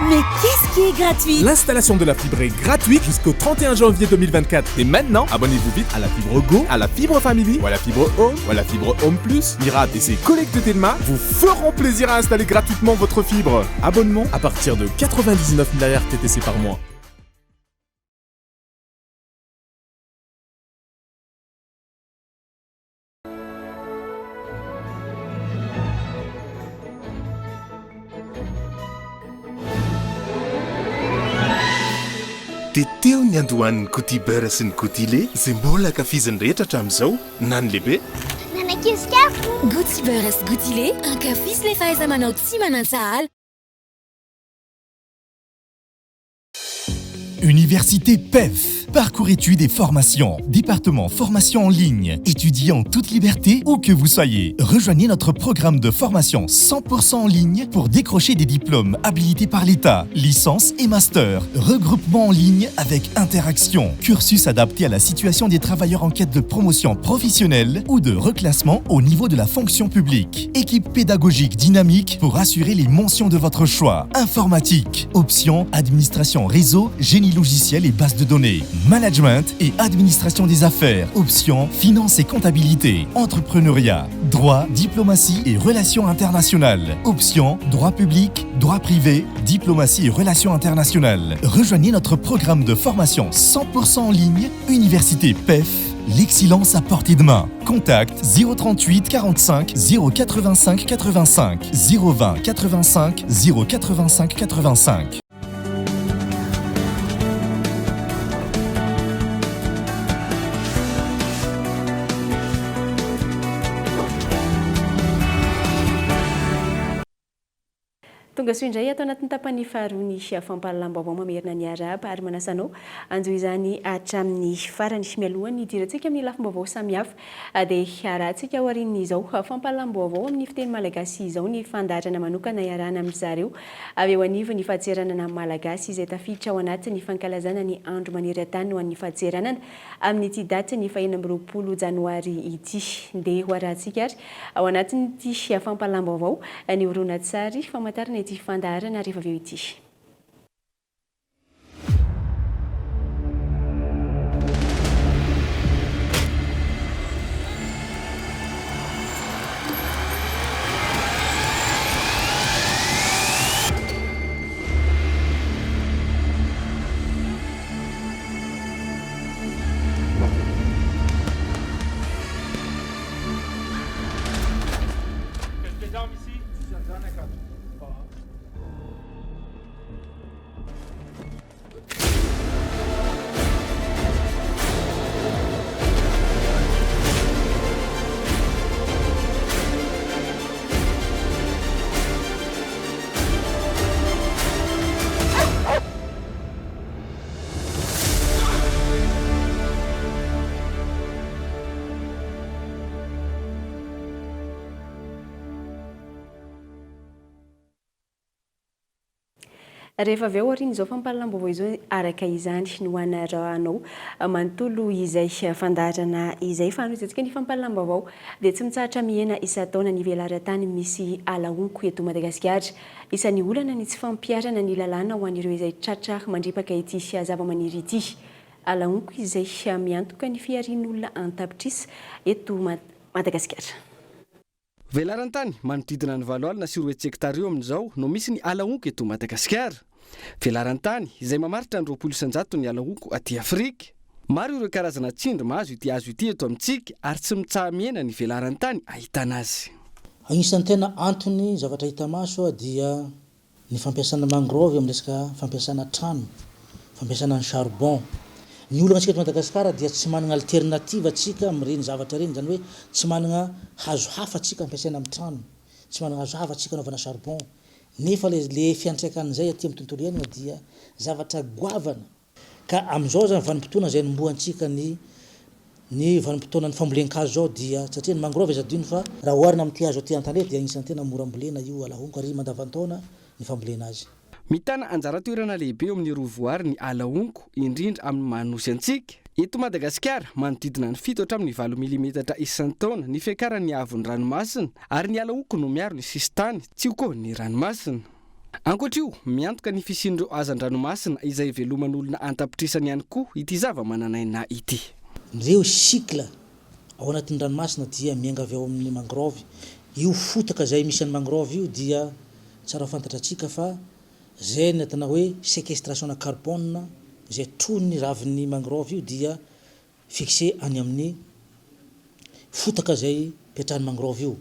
Mais qu'est-ce qui est gratuit L'installation de la fibre est gratuite jusqu'au 31 janvier 2024. Et maintenant, abonnez-vous vite à la fibre Go, à la fibre Family, ou à la fibre Home, ou à la fibre Home Plus. Mirad et ses collègues de Telma vous feront plaisir à installer gratuitement votre fibre. Abonnement à partir de 99 milliards TTC par mois. Dia teo ny niandohan'ny Gouty Beurre sy ny Gouty Lait izay mbola ankafizin'ny rehetra hatramin'izao, na ny lehibe. Na ny ankizy kely. Gouty Beurre sy Gouty Lait, ankafizo ilay fahaiza-manao tsy manan-tsahala. Université PEF, parcours études et formation, département formation en ligne, étudiez en toute liberté où que vous soyez. Rejoignez notre programme de formation 100% en ligne pour décrocher des diplômes habilités par l'État, licence et master, regroupement en ligne avec interaction, cursus adapté à la situation des travailleurs en quête de promotion professionnelle ou de reclassement au niveau de la fonction publique. Équipe pédagogique dynamique pour assurer les mentions de votre choix. Informatique, option, administration réseau, génie logiciel et base de données, management et administration des affaires, option, finance et comptabilité, entrepreneuriat, droit, diplomatie et relations internationales, option, droit public, droit privé, diplomatie et relations internationales. Rejoignez notre programme de formation 100% en ligne, Université PEF, l'excellence à portée de main. Contact 038 45 085 85 020 85 085 85. Tonga soa indray ato anatin'ny tapany faharoa ny fampahalalam-baovao mamerina ny arahaba ary manasa anao hanjohy izany hatramin'ny farany. Mialohan'ny hidirantsika amin'ny lafim-baovao samihafa dia arahantsika aorian'izao fampahalalam-baovao amin'ny fiteny malagasy izao ny fandaharana manokana iarahana amin-dry zareo avy eo anivon'ny fadintseranana malagasy izay tafiditra ao anatin'ny fankalazana ny andro maneran-tany ho an'ny fadintseranana amin'ity datin'ny faha-26 janoary ity. Ndeha ho arahantsika ary ao anatin'ity fampahalam-baovao ny horonantsary famantarana ity fandaharana rehefa avy eo ity. Rehefa avy eo aorian'izao fampahalalam-baovao izao araka izany no hanarahanao manontolo izay fandaharana izay. Fa hanohizantsika ny fampahalalam-baovao dia tsy mitsahatra mihena isan-taona ny velaran-tany misy ala honko eto Madagasikara. Isan'ny olana ny tsy fampiharana ny lalàna ho an'ireo izay tratra mandripaka ity zavamaniry ity. Ala honko izay miantoka ny fiharian'olona an-tapitrisa eto Madagasikara. Velaran-tany manodidina ny 280 hektara eo amin'izao no misy ny ala honko eto Madagasikara. Velaran-tany izay mamaritra ny 20 isan-jaton'ny ala honko aty Afrika. Maro ireo karazana tsindry mahazo ity hazo ity eto amintsika ary tsy mitsaha-mihena ny velaran-tany ahitana azy. Agnisan'ny tena antony zavatra hita maso dia ny fampiasana mangrove amin'ny resaka fampiasana trano, fampiasana ny charbon. Ny olana antsika eto Madagasikara dia tsy manana alternative antsika amin'ireny zavatra ireny, izany hoe tsy manana hazo hafa antsika ampiasaina amin'ny trano, tsy manana hazo hafa antsika anaovana charbon. Nefa le fiantraikan'izay aty amin'ny tontolo iainana dia zavatra goavana. Ka amin'izao izany vanim-potoana izay anombohantsika ny ny vanim-potoanan'ny fambolen-kazo izao dia satria ny mangrove aza adino fa raha oharina amin'ity hazo aty an-tanety dia anisan'ny tena mora ambolena io alahonko ary mandavan-taona ny fambolena azy. Mitana anjara toerana lehibe eo amin'ny rohivoary ny ala honko, indrindra amin'ny maha nosy antsika. Eto Madagasikara, manodidina ny fito hatramin'ny valo milimetatra isan-taona ny fiakaran'ny haavon'ny ranomasina ary ny ala honko no miaro ny sisin-tany tsy ho koan'ny ranomasina. Ankoatra io, miantoka ny fisian'ireo hazan-dranomasina izay iveloman'olona an-tapitrisany ihany koa ity zavamananaina ity. Ireo cycle ao anatin'ny ranomasina dia miainga avy ao amin'ny mangrove. Io fotaka izay misy an'ny mangrove io dia tsara ho fantatratsika fa izay ny atana hoe séquestration-na carbone izay trohin'ny ravin'ny mangrove io dia Fixé any amin'ny fotaka izay ipetrahan'ny mangrove io.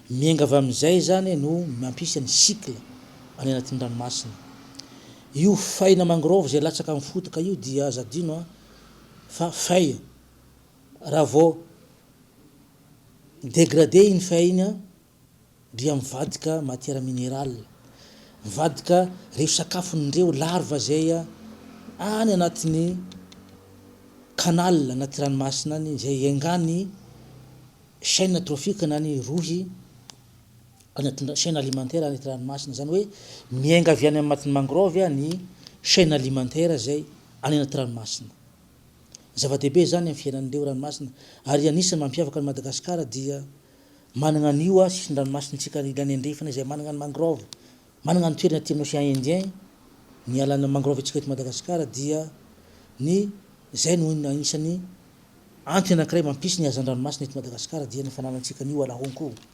Miainga avy amin'izay izany no mampisy ny cycle any anatin'ny ranomasina. Io feuille-na mangrove izay latsaka amin'ny fotaka io dia aza adino an, fa feuille raha vao mi-dégrader iny feuille iny an, dia mivadika matière minérale, mivadika reo sakafon'ireo larve zay any anatin'ny canal anaty ranomasina any izay iaingan'ny chaine trophique na ny rohy anaty chaine alimentaire anaty ranomasina, izany hoe miainga avy any anatin'ny mangrove ny chaine alimentaire izay any anaty ranomasina. Zava-dehibe izany amin'ny fiainan'ireo ranomasina ary anisan'ny mampiavaka an'i Madagasikara dia Manana an'io sisin-dranomasintsika ilany andrefana izay manana ny mangrove, manana ny toerana aty amin'ny Océan Indien, ny alan'ny mangrove antsika eto Madagasikara dia ny izay no anisan'ny antony anankiray mampisy ny hazan-dranomasina eto Madagasikara dia ny fananantsika an'io ala honko io.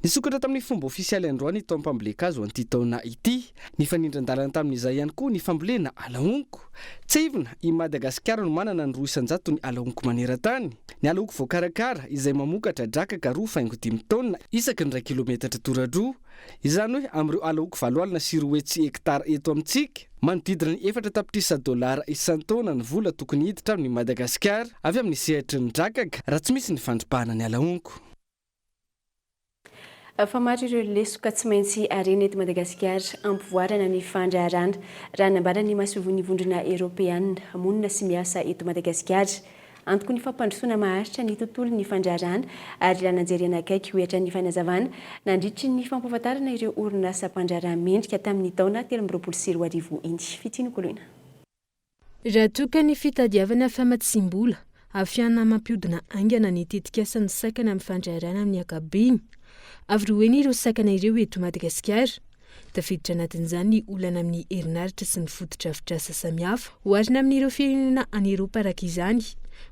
Nisokatra tamin'ny fomba ofisialy androany ity taom-pambolen-kazo an'ity taona ity. Nifanindran-dalana tamin'izay ihany koa ny fambolena ala honko. Tsiahivina, i Madagasikara no manana ny 2 isan-jaton'ny ala honko maneran-tany. Ny ala honko voakarakara, izay mamokatra drakaka roa faingo dimy taonina isaky ny iray kilometatra toradroa. Izany hoe amin'ireo ala honko 280 hektara eto amintsika, manodidina ny efatra tapitrisa dolara isan-taona ny vola tokony hiditra amin'i Madagasikara avy amin'ny sehatry ny drakaka raha tsy misy ny fandripahana ny ala honko. Fa maro ireo lesoka tsy maintsy arena eto Madagasikara hampivoarana ny fandraharahana, raha nambaran'ny masoivohon'ny Vondrona Eoropeana monina sy miasa eto Madagasikara. Antoky ny fampandrosoana maharitra ny tontolon'ny fandraharahana ary ilana jerena akaiky, hoy hatrany ny fanazavana nandritry ny fampahafantarana ireo orinasa mpandraharaha mendrika tamin'ny taona 2023 iny. Fitia Nokoloina. Raha toa ka ny fitadiavana famatsiam-bola ahafahana mampihodina haingana ny tetikasa ny sakana amin'ny fandraharahana amin'ny ankapobeny. Avo roa heny ireo sakana ireo eto Madagasikara. Tafiditra anatin'izany ny olana amin'ny herinaratra sy ny fotodrafitrasa samihafa. Oharina amin'ireo firenena any Eropa araka izany,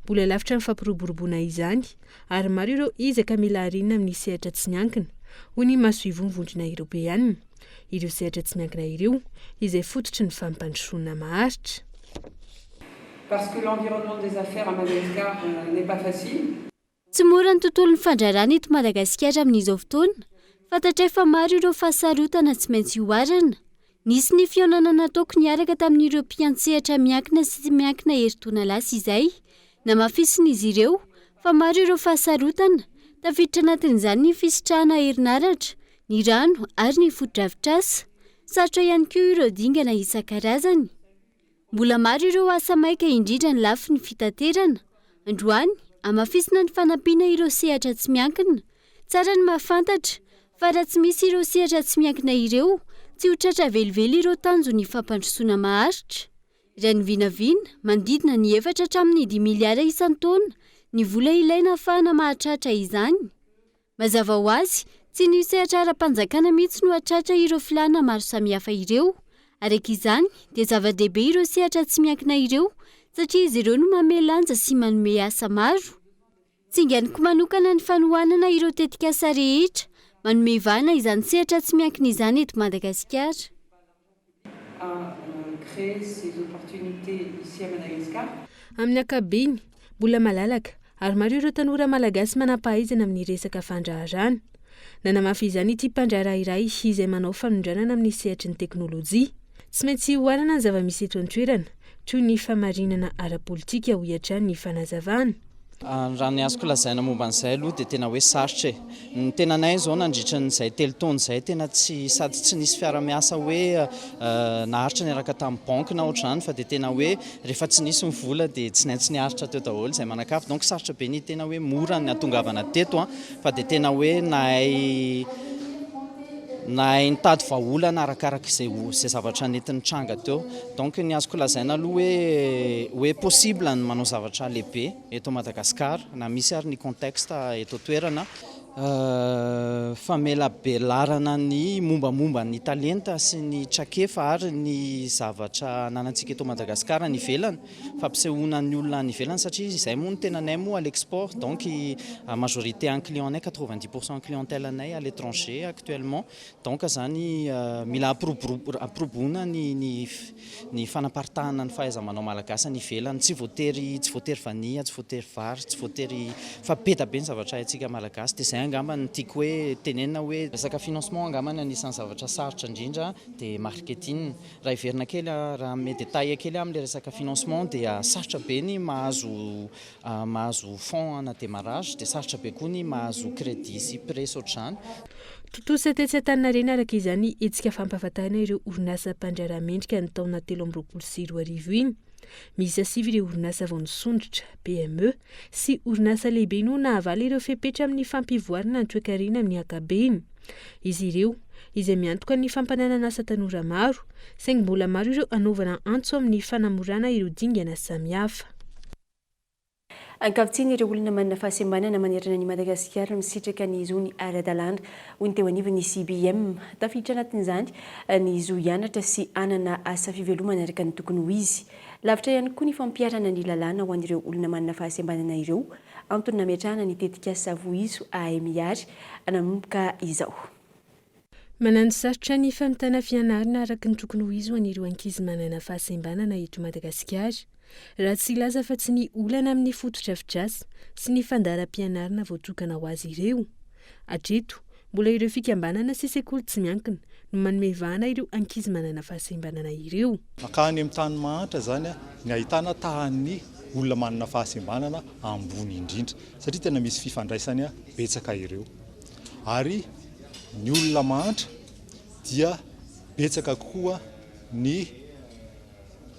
mbola lavitra ny fampiroboroboana izany ary maro ireo ezaka mila harenina amin'ny sehatra tsy miankina, hoy ny masoivoho Vondrona Eoropeana. ireo sehatra tsy miankina ireo izay fototry ny fampandrosoana maharitra. Parce que l'environnement des affaires à Madagascar n'est pas facile. Tsy mora ny tontolon'ny fandraharahana eto Madagasikara amin'izao fotoana. Fantatray fa maro ireo fahasarotana tsy maintsy oharina. Nisy ny fihaonana nataoko niaraka tamin'ireo mpiantsehatra miankina sy tsy miankina herintaona lasa izay. Namafisin'izy ireo fa maro ireo fahasarotana, tafiditra anatin'izany ny fisitrahana herinaratra, ny rano ary ny fotodrafitrasa. Sarotra ihany koa ireo dingana isan-karazany. Mbola maro ireo asa maika indrindra ny lafiny fitaterana. Androany, hamafisina ny fanampiana ireo sehatra tsy miankina. Tsara ny mahafantatra fa raha tsy misy ireo sehatra tsy miankina ireo, tsy ho tratra velively ireo tanjon'ny fampandrosoana maharitra. Raha ny vinavina, manodidina ny efatra hatramin'ny dimy miliara isan-taona ny vola ilaina ahafahana mahatratra izany. Mazava ho azy, tsy ny sehatra ara-panjakana mihitsy no hahatratra ireo filàna maro samihafa ireo. Araka izany, dia zava-dehibe ireo sehatra tsy miankina ireo satria izy ireo no manome lanja sy manome asa maro. Tsinganiko manokana ny fanohanana ireo tetikasa rehetra manome vahana izany sehatra tsy miankina izany eto Madagasikara. à créer ces opportunités ici à Madagascar. Amin'ny ankapobeny, mbola malalaka ary maro ireo tanora malagasy manam-pahaizana amin'ny resaka fandraharahana. Nanamafy izany ity mpandraharaha iray izay manao fanondranana amin'ny sehatry ny teknolojia. Tsy maintsy oharana ny zava-misy eto an-toerana, toy ny famarinana ara-politika, hoy hatrany ny fanazavana. Raha ny azoko lazaina momba an'izay aloha dia tena hoe sarotra e. Ny tenanay izao nandritra an'izay telo taona izay tena tsy sady tsy nisy fiara-miasa hoe naharitra niaraka tamin'ny banky na ohatr'izany fa dia tena hoe rehefa tsy nisy ny vola dia tsy naintsy niaritra teo daholo izay manan-kavy. Donc sarotra be ny tena hoe mora ny hahatongavana teto fa dia tena hoe nahay nahay nitady vahaolana arakaraka izay izay zavatra nety nitranga teo. Donc ny azoko lazaina aloha hoe hoe possible ny manao zavatra lehibe eto Madagascar na misy ary ny contexte eto an-toerana. Famelabelarana ny mombamomba ny talenta sy ny traikefa ary ny zavatra ananantsika eto Madagascar any ivelany, fampisehoana ny olona any ivelany satria izay moa ny tenanay moa à l'export donc majorité an'ny client-nay 90 pour cent clientèle anay à l'étranger actuellement. Donc zany mila ampiroboroboana ny ny ny fanaparitahana ny fahaiza-manao malagasy any ivelany, tsy voatery tsy voatery vania, tsy voatery vary, tsy voatery fa be da be ny zavatra haintsika malagasy dia izay angamba no tiako hoe tenenina hoe resaka financement angamba no anisan'ny zavatra sarotra indrindra dia marketing. Raha hiverina kely raha hanome détail kely aho amin'ilay resaka financement dia sarotra be ny mahazo mahazo fonds ana démarrage dia sarotra be koa ny mahazo crédit sy prêt sy ohatr'izany. Tontosa tetsy Antaninarenina araka izany ny hetsika fampahafantarana ireo orinasa mpandraharaha mendrika ny taona 2023 iny. Miisa sivy ireo orinasa vao nisondrotra, PME, sy orinasa lehibe no nahavaly ireo fepetra amin'ny fampivoarana ny toekarena amin'ny ankabeny. Izy ireo, izay miantoka ny fampananana asa tanora maro, saingy mbola maro ireo hanaovana antso amin'ny fanamorana ireo dingana samihafa. Ankavitsiana ireo olona manana fahasembanana manerana an'i Madagasikara misitraka ny zony ara-dalàna, hoy ny teo anivon'ny CBM. Tafiditra anatin'izany ny zo hianatra sy hanana asa fivelomana araka ny tokony ho izy. Lavitra ihany koa ny fampiharana ny lalàna ho an'ireo olona manana fahasembanana ireo, antony nametrahana ny tetikasa Vohizo AMIARY nanomboka izao. Mananosarotra ny famitana fianarana araka ny tokony ho izy ho an'ireo ankizy manana fahasembanana eto Madagasikara. Raha tsy hilaza afa-tsy ny olana amin'ny fotodrafitrasa sy ny fandaharam-pianarana voatokana ho azy ireo. Hatreto, mbola ireo fikambanana sy sekoly tsy miankina no manome vahana ireo ankizy manana fahasembanana ireo. Mankany amin'ny tany mahantra izany ny ahitana tahan'ny olona manana fahasembanana ambony indrindra satria tena misy fifandraisany betsaka ireo. Ary. Ny olona mahantra dia betsaka kokoa ny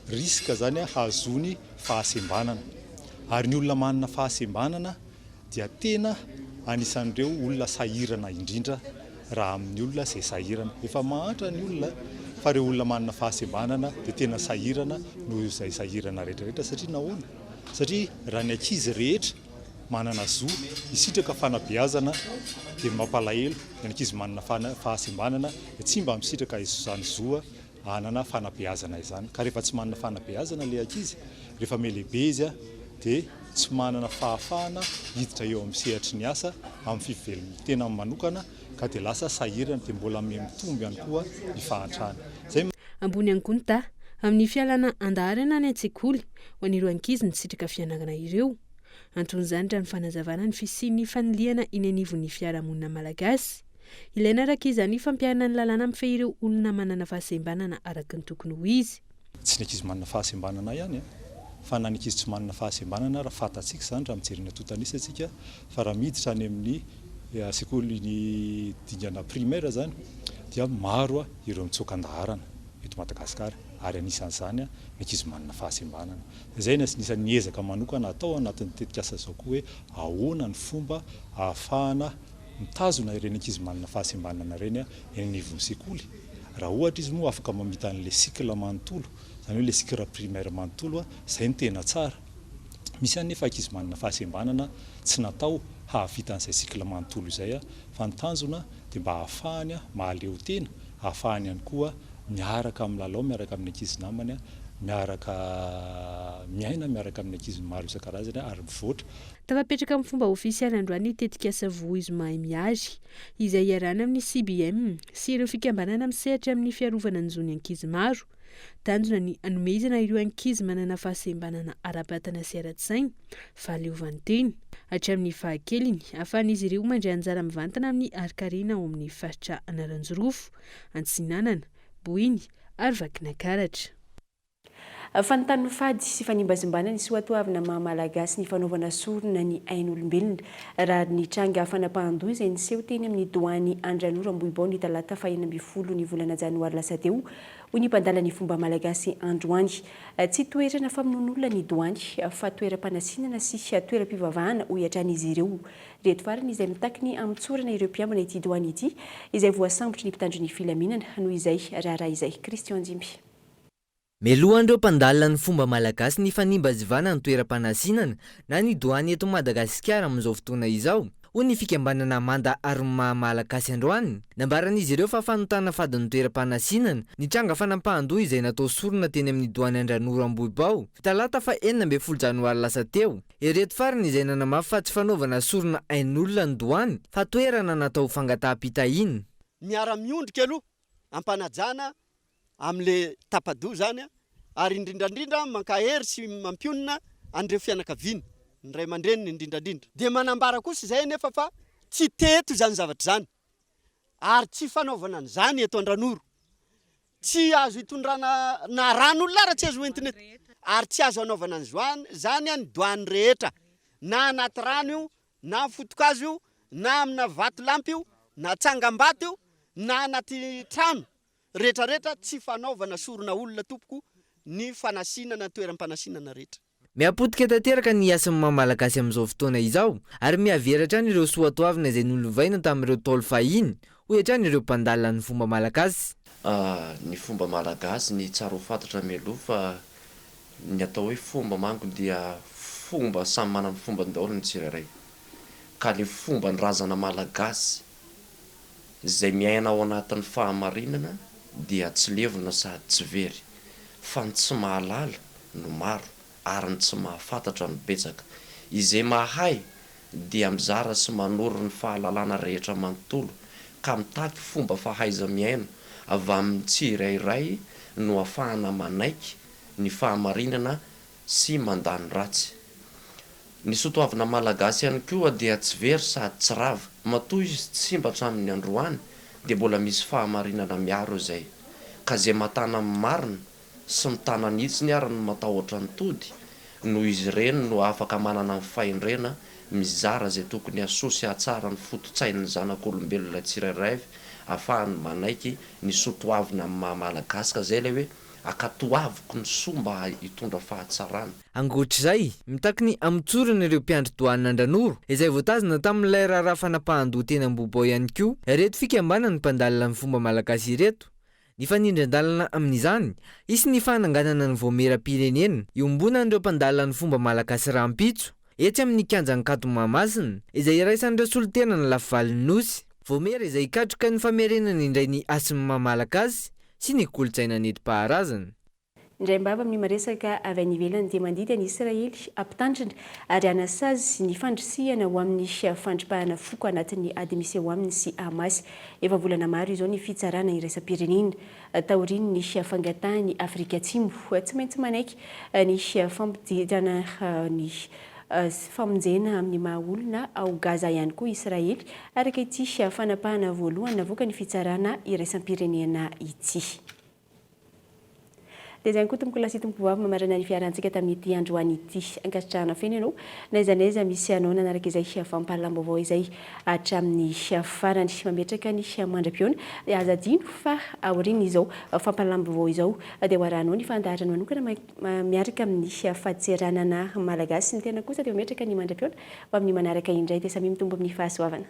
risque zany hahazoany fahasembanana. Ary ny olona manana fahasembanana dia tena anisan'ireo olona sahirana indrindra raha amin'ny olona izay sahirana. Efa mahantra ny olona fa ireo olona manana fahasembanana dia tena sahirana noho izay sahirana rehetra rehetra satria nahoana? Satria raha ny ankizy rehetra manana zo hisitraka fanabeazana dia mampalahelo ny ankizy manana fahasembanana dia tsy mba misitraka izany zo hanana fanabeazana izany. Ka rehefa tsy manana fanabeazana ilay ankizy, rehefa mihalehibe izy dia tsy manana fahafahana hiditra eo amin'ny sehatry ny asa amin'ny fivelom-tenany manokana ka dia lasa sahirana dia mbola miha-mitombo ihany koa ny fahantrana. Izay. Ambony ihany koa ny taha amin'ny fialana an-daharana any an-tsekoly ho an'ireo ankizy nisitraka fianarana ireo. Anton'izany raha ny fanazavana ny fisian'ny fanilihana eny anivon'ny fiarahamonina malagasy. Ilaina araka izany ny fampiharana ny lalàna mifehy ireo olona manana fahasembanana araka ny tokony ho izy. Tsy ny ankizy manana fahasembanana ihany fa na ny ankizy tsy manana fahasembanana ara fantatsika izany raha mijery ny antontan'isa isika fa raha miditra any amin'ny sekoly ny dingana primaire izany dia maro ireo mitsoaka an-daharana eto Madagasikara ary anisan'izany ny ankizy manana fahasembanana. Izay no anisan'ny ezaka manokana atao anatin'ny tetikasa izao koa hoe ahoana ny fomba ahafahana mitazona ireny ankizy manana fahasembanana ireny eny anivon'ny sekoly. Raha ohatra izy moa afaka mamita an'ilay cycle manontolo, izany hoe ilay cycle primaire manontolo, izay no tena tsara. Misy ihany nefa ankizy manana fahasembanana tsy natao hahavita an'izay cycle manontolo izay fa ny tanjona dia mba hahafahany mahaleo tena, hahafahany ihany koa miaraka milalao miaraka amin'ny ankizy namany, miaraka miaina miaraka amin'ny ankizy maro isan-karazany ary mivoatra. Tafapetraka amin'ny fomba ofisialy androany ny tetikasa Vohizo Mahay Mihary, izay iarahana amin'ny CBM sy ireo fikambanana misehatra amin'ny fiarovana ny zon'ny ankizy maro. Tanjona ny hanomezana ireo ankizy manana fahasembanana ara-batana sy ara-tsaina fahaleovantena hatramin'ny fahakeliny, ahafahan'izy ireo mandray anjara mivantana amin'ny harin-karena ao amin'ny faritra Analanjirofo, Antsinanana, Boeny ary Vakinankaratra. Fanontany fady sy fanimbazimbana ny soatoavina maha Malagasy ny fanaovana sorona ny ain'olombelona raha ny tranga fanapahan-doha izay niseho teny amin'ny doany Andranoro Ambohibao ny talata faha 16 ny volana janoary lasa teo, hoy ny mpandala ny fomba malagasy androany. Tsy toerana famonoan'olona ny doany fa toeram-panasinana sy toeram-pivavahana, hoy hatrany izy ireo. Ireto farany izay mitaky ny hamotsorana ireo mpiambina ity doany ity izay voasambotry ny mpitandro ny filaminana noho izay raharaha izay. Christian Ndimby. Melohan'ireo mpandalina ny fomba malagasy ny fanimbazivana ny toeram-panasinana na ny doany eto Madagasikara amin'izao fotoana izao, hoy ny fikambanana Manda ary ny Maha Malagasy androany. Nambaran'izy ireo fa fanotana fadin'ny toeram-panasinana ny tranga fanapahan-doha izay natao sorona teny amin'ny doany Andranoro Ambohibao, talata faha 16 janoary lasa teo. Ireto farany izay nanamafy fa tsy fanaovana sorona ain'olona ny doany fa toerana natao ho fangataham-pitahiana. Miara-miondrika aloha am-panajana amin'ilay tapa-doha izany ary indrindra indrindra mankahery sy mampionona an'ireo fianakaviany, ny ray aman-dreniny indrindra indrindra. Dia manambara kosa izay anefa fa tsy teto izany zavatra izany ary tsy fanaovana an'izany eto Andranoro. Tsy azo itondrana na ran'olona ara tsy azo hoentina eto ary tsy azo anaovana an'izany ny doany rehetra na anaty rano io na foto-kazo io na amina vatolampy io na tsangambato io na anaty trano retraretra tsy fanaovana sorona olona tompoko ny fanasinana toeram-panasinana rehetra. Miha-potika tanteraka ny hasin'ny maha Malagasy amin'izao fotoana izao ary miha-very hatrany ireo soatoavina izay nolovaina tamin'ireo Ntaolo fahiny, hoy hatrany ireo mpandalina ny fomba Malagasy. Ny fomba Malagasy, ny tsara ho fantatra mialoha fa Ny atao hoe fomba manko dia fomba samy manana ny fombany daholo ny tsirairay. Ka le fomban-drazana malagasy izay miaina ao anatin'ny fahamarinana dia tsy levona sady tsy very. Fa ny tsy mahalala no maro ary ny tsy mahafantatra no betsaka. Izay mahay dia mizara sy manoro ny fahalalana rehetra manontolo ka mitaky fomba fahaiza-miaina avy amin'ny tsirairay no afahana manaiky ny fahamarinana sy mandà ny ratsy. Ny sotoavina malagasy ihany koa dia tsy very sady tsy rava. Matoa izy tsy simba hatramin'ny androany dia mbola misy fahamarinana miaro izay. Ka izay matana amin'ny marina sy mitana ny hitsiny ary ny matahotra ny tody, noho izy ireny no afaka manana ny fahendrena mizara izay tokony hahasoa sy hahatsara ny foto-tsain'ny zanak'olombelona tsirairay avy ahafahany manaiky ny soa toavina amin'ny maha Malagasy ka izay ilay hoe ankatoaviko ny soa mba hitondra fahatsarana. Ankoatr'izay, mitaky ny hamotsorana ireo mpiandry doanina Andranoro izay voatazona tamin'ilay raharaha fanapahan-doha teny Ambohibao ihany koa ireto fikambanan'ny mpandalina ny fomba malagasy ireto. Nifanindran-dalana amin'izany, hisy ny fananganana ny vaomieram-pirenena iombonan'ireo mpandalina ny fomba malagasy rahampitso, etsy amin'ny kianja Ankatso Mahamasina, izay iraisan'ireo solontenan'ny lafivalin'ny Nosy. Vaomiera izay hikatroka ny famerenana indray ny hasin'ny maha malagasy sy ny kolontsaina nentim-paharazana. Indraim-bava amin'ny maresaka avy any ivelany dia mandidy an'i Israely hampitandrina ary hanasazy ny fandrisihana ho amin'ny fandripahana foko anatin'ny ady misy eo aminy sy Hamas. Efa volana maro izao ny fitsarana iraisam-pirenena taorian'ny fangatahan'i Afrika Atsimo tsy maintsy manaiky ny fampidirana ny famonjena amin'ny maha olona ao Gaza ihany koa Israely araka ity fanapahana voalohany navoakan'ny fitsarana iraisam-pirenena ity. Dia izay ihany koa tompoko lahy sy tompoko vavy mamarana ny fiarahantsika tamin'ity androany ity. Ankasitrahana feno ianao na aiza na aiza misy anao nanaraka izay fampahalalam-baovao izay hatramin'ny farany. Mametraka ny mandra-pihaona dia aza adino fa aorian'izao fampahalalam-baovao izao dia ho arahanao ny fandaharana manokana miaraka amin'ny fadintseranana malagasy. Ny tena kosa dia mametraka ny mandra-pihaona ho amin'ny manaraka indray dia samia mitombo amin'ny fahasoavana.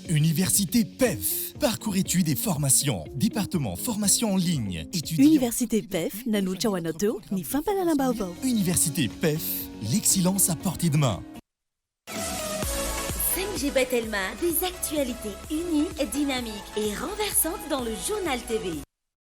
Université PEF, parcours études et formation, département formation en ligne, étudiants. Université PEF nanolotra ho anao teo ny fampahalalam-baovao. Université PEF, l'excellence à portée de main. 5G by Telma, des actualités uniques, dynamiques et renversantes dans le journal TV.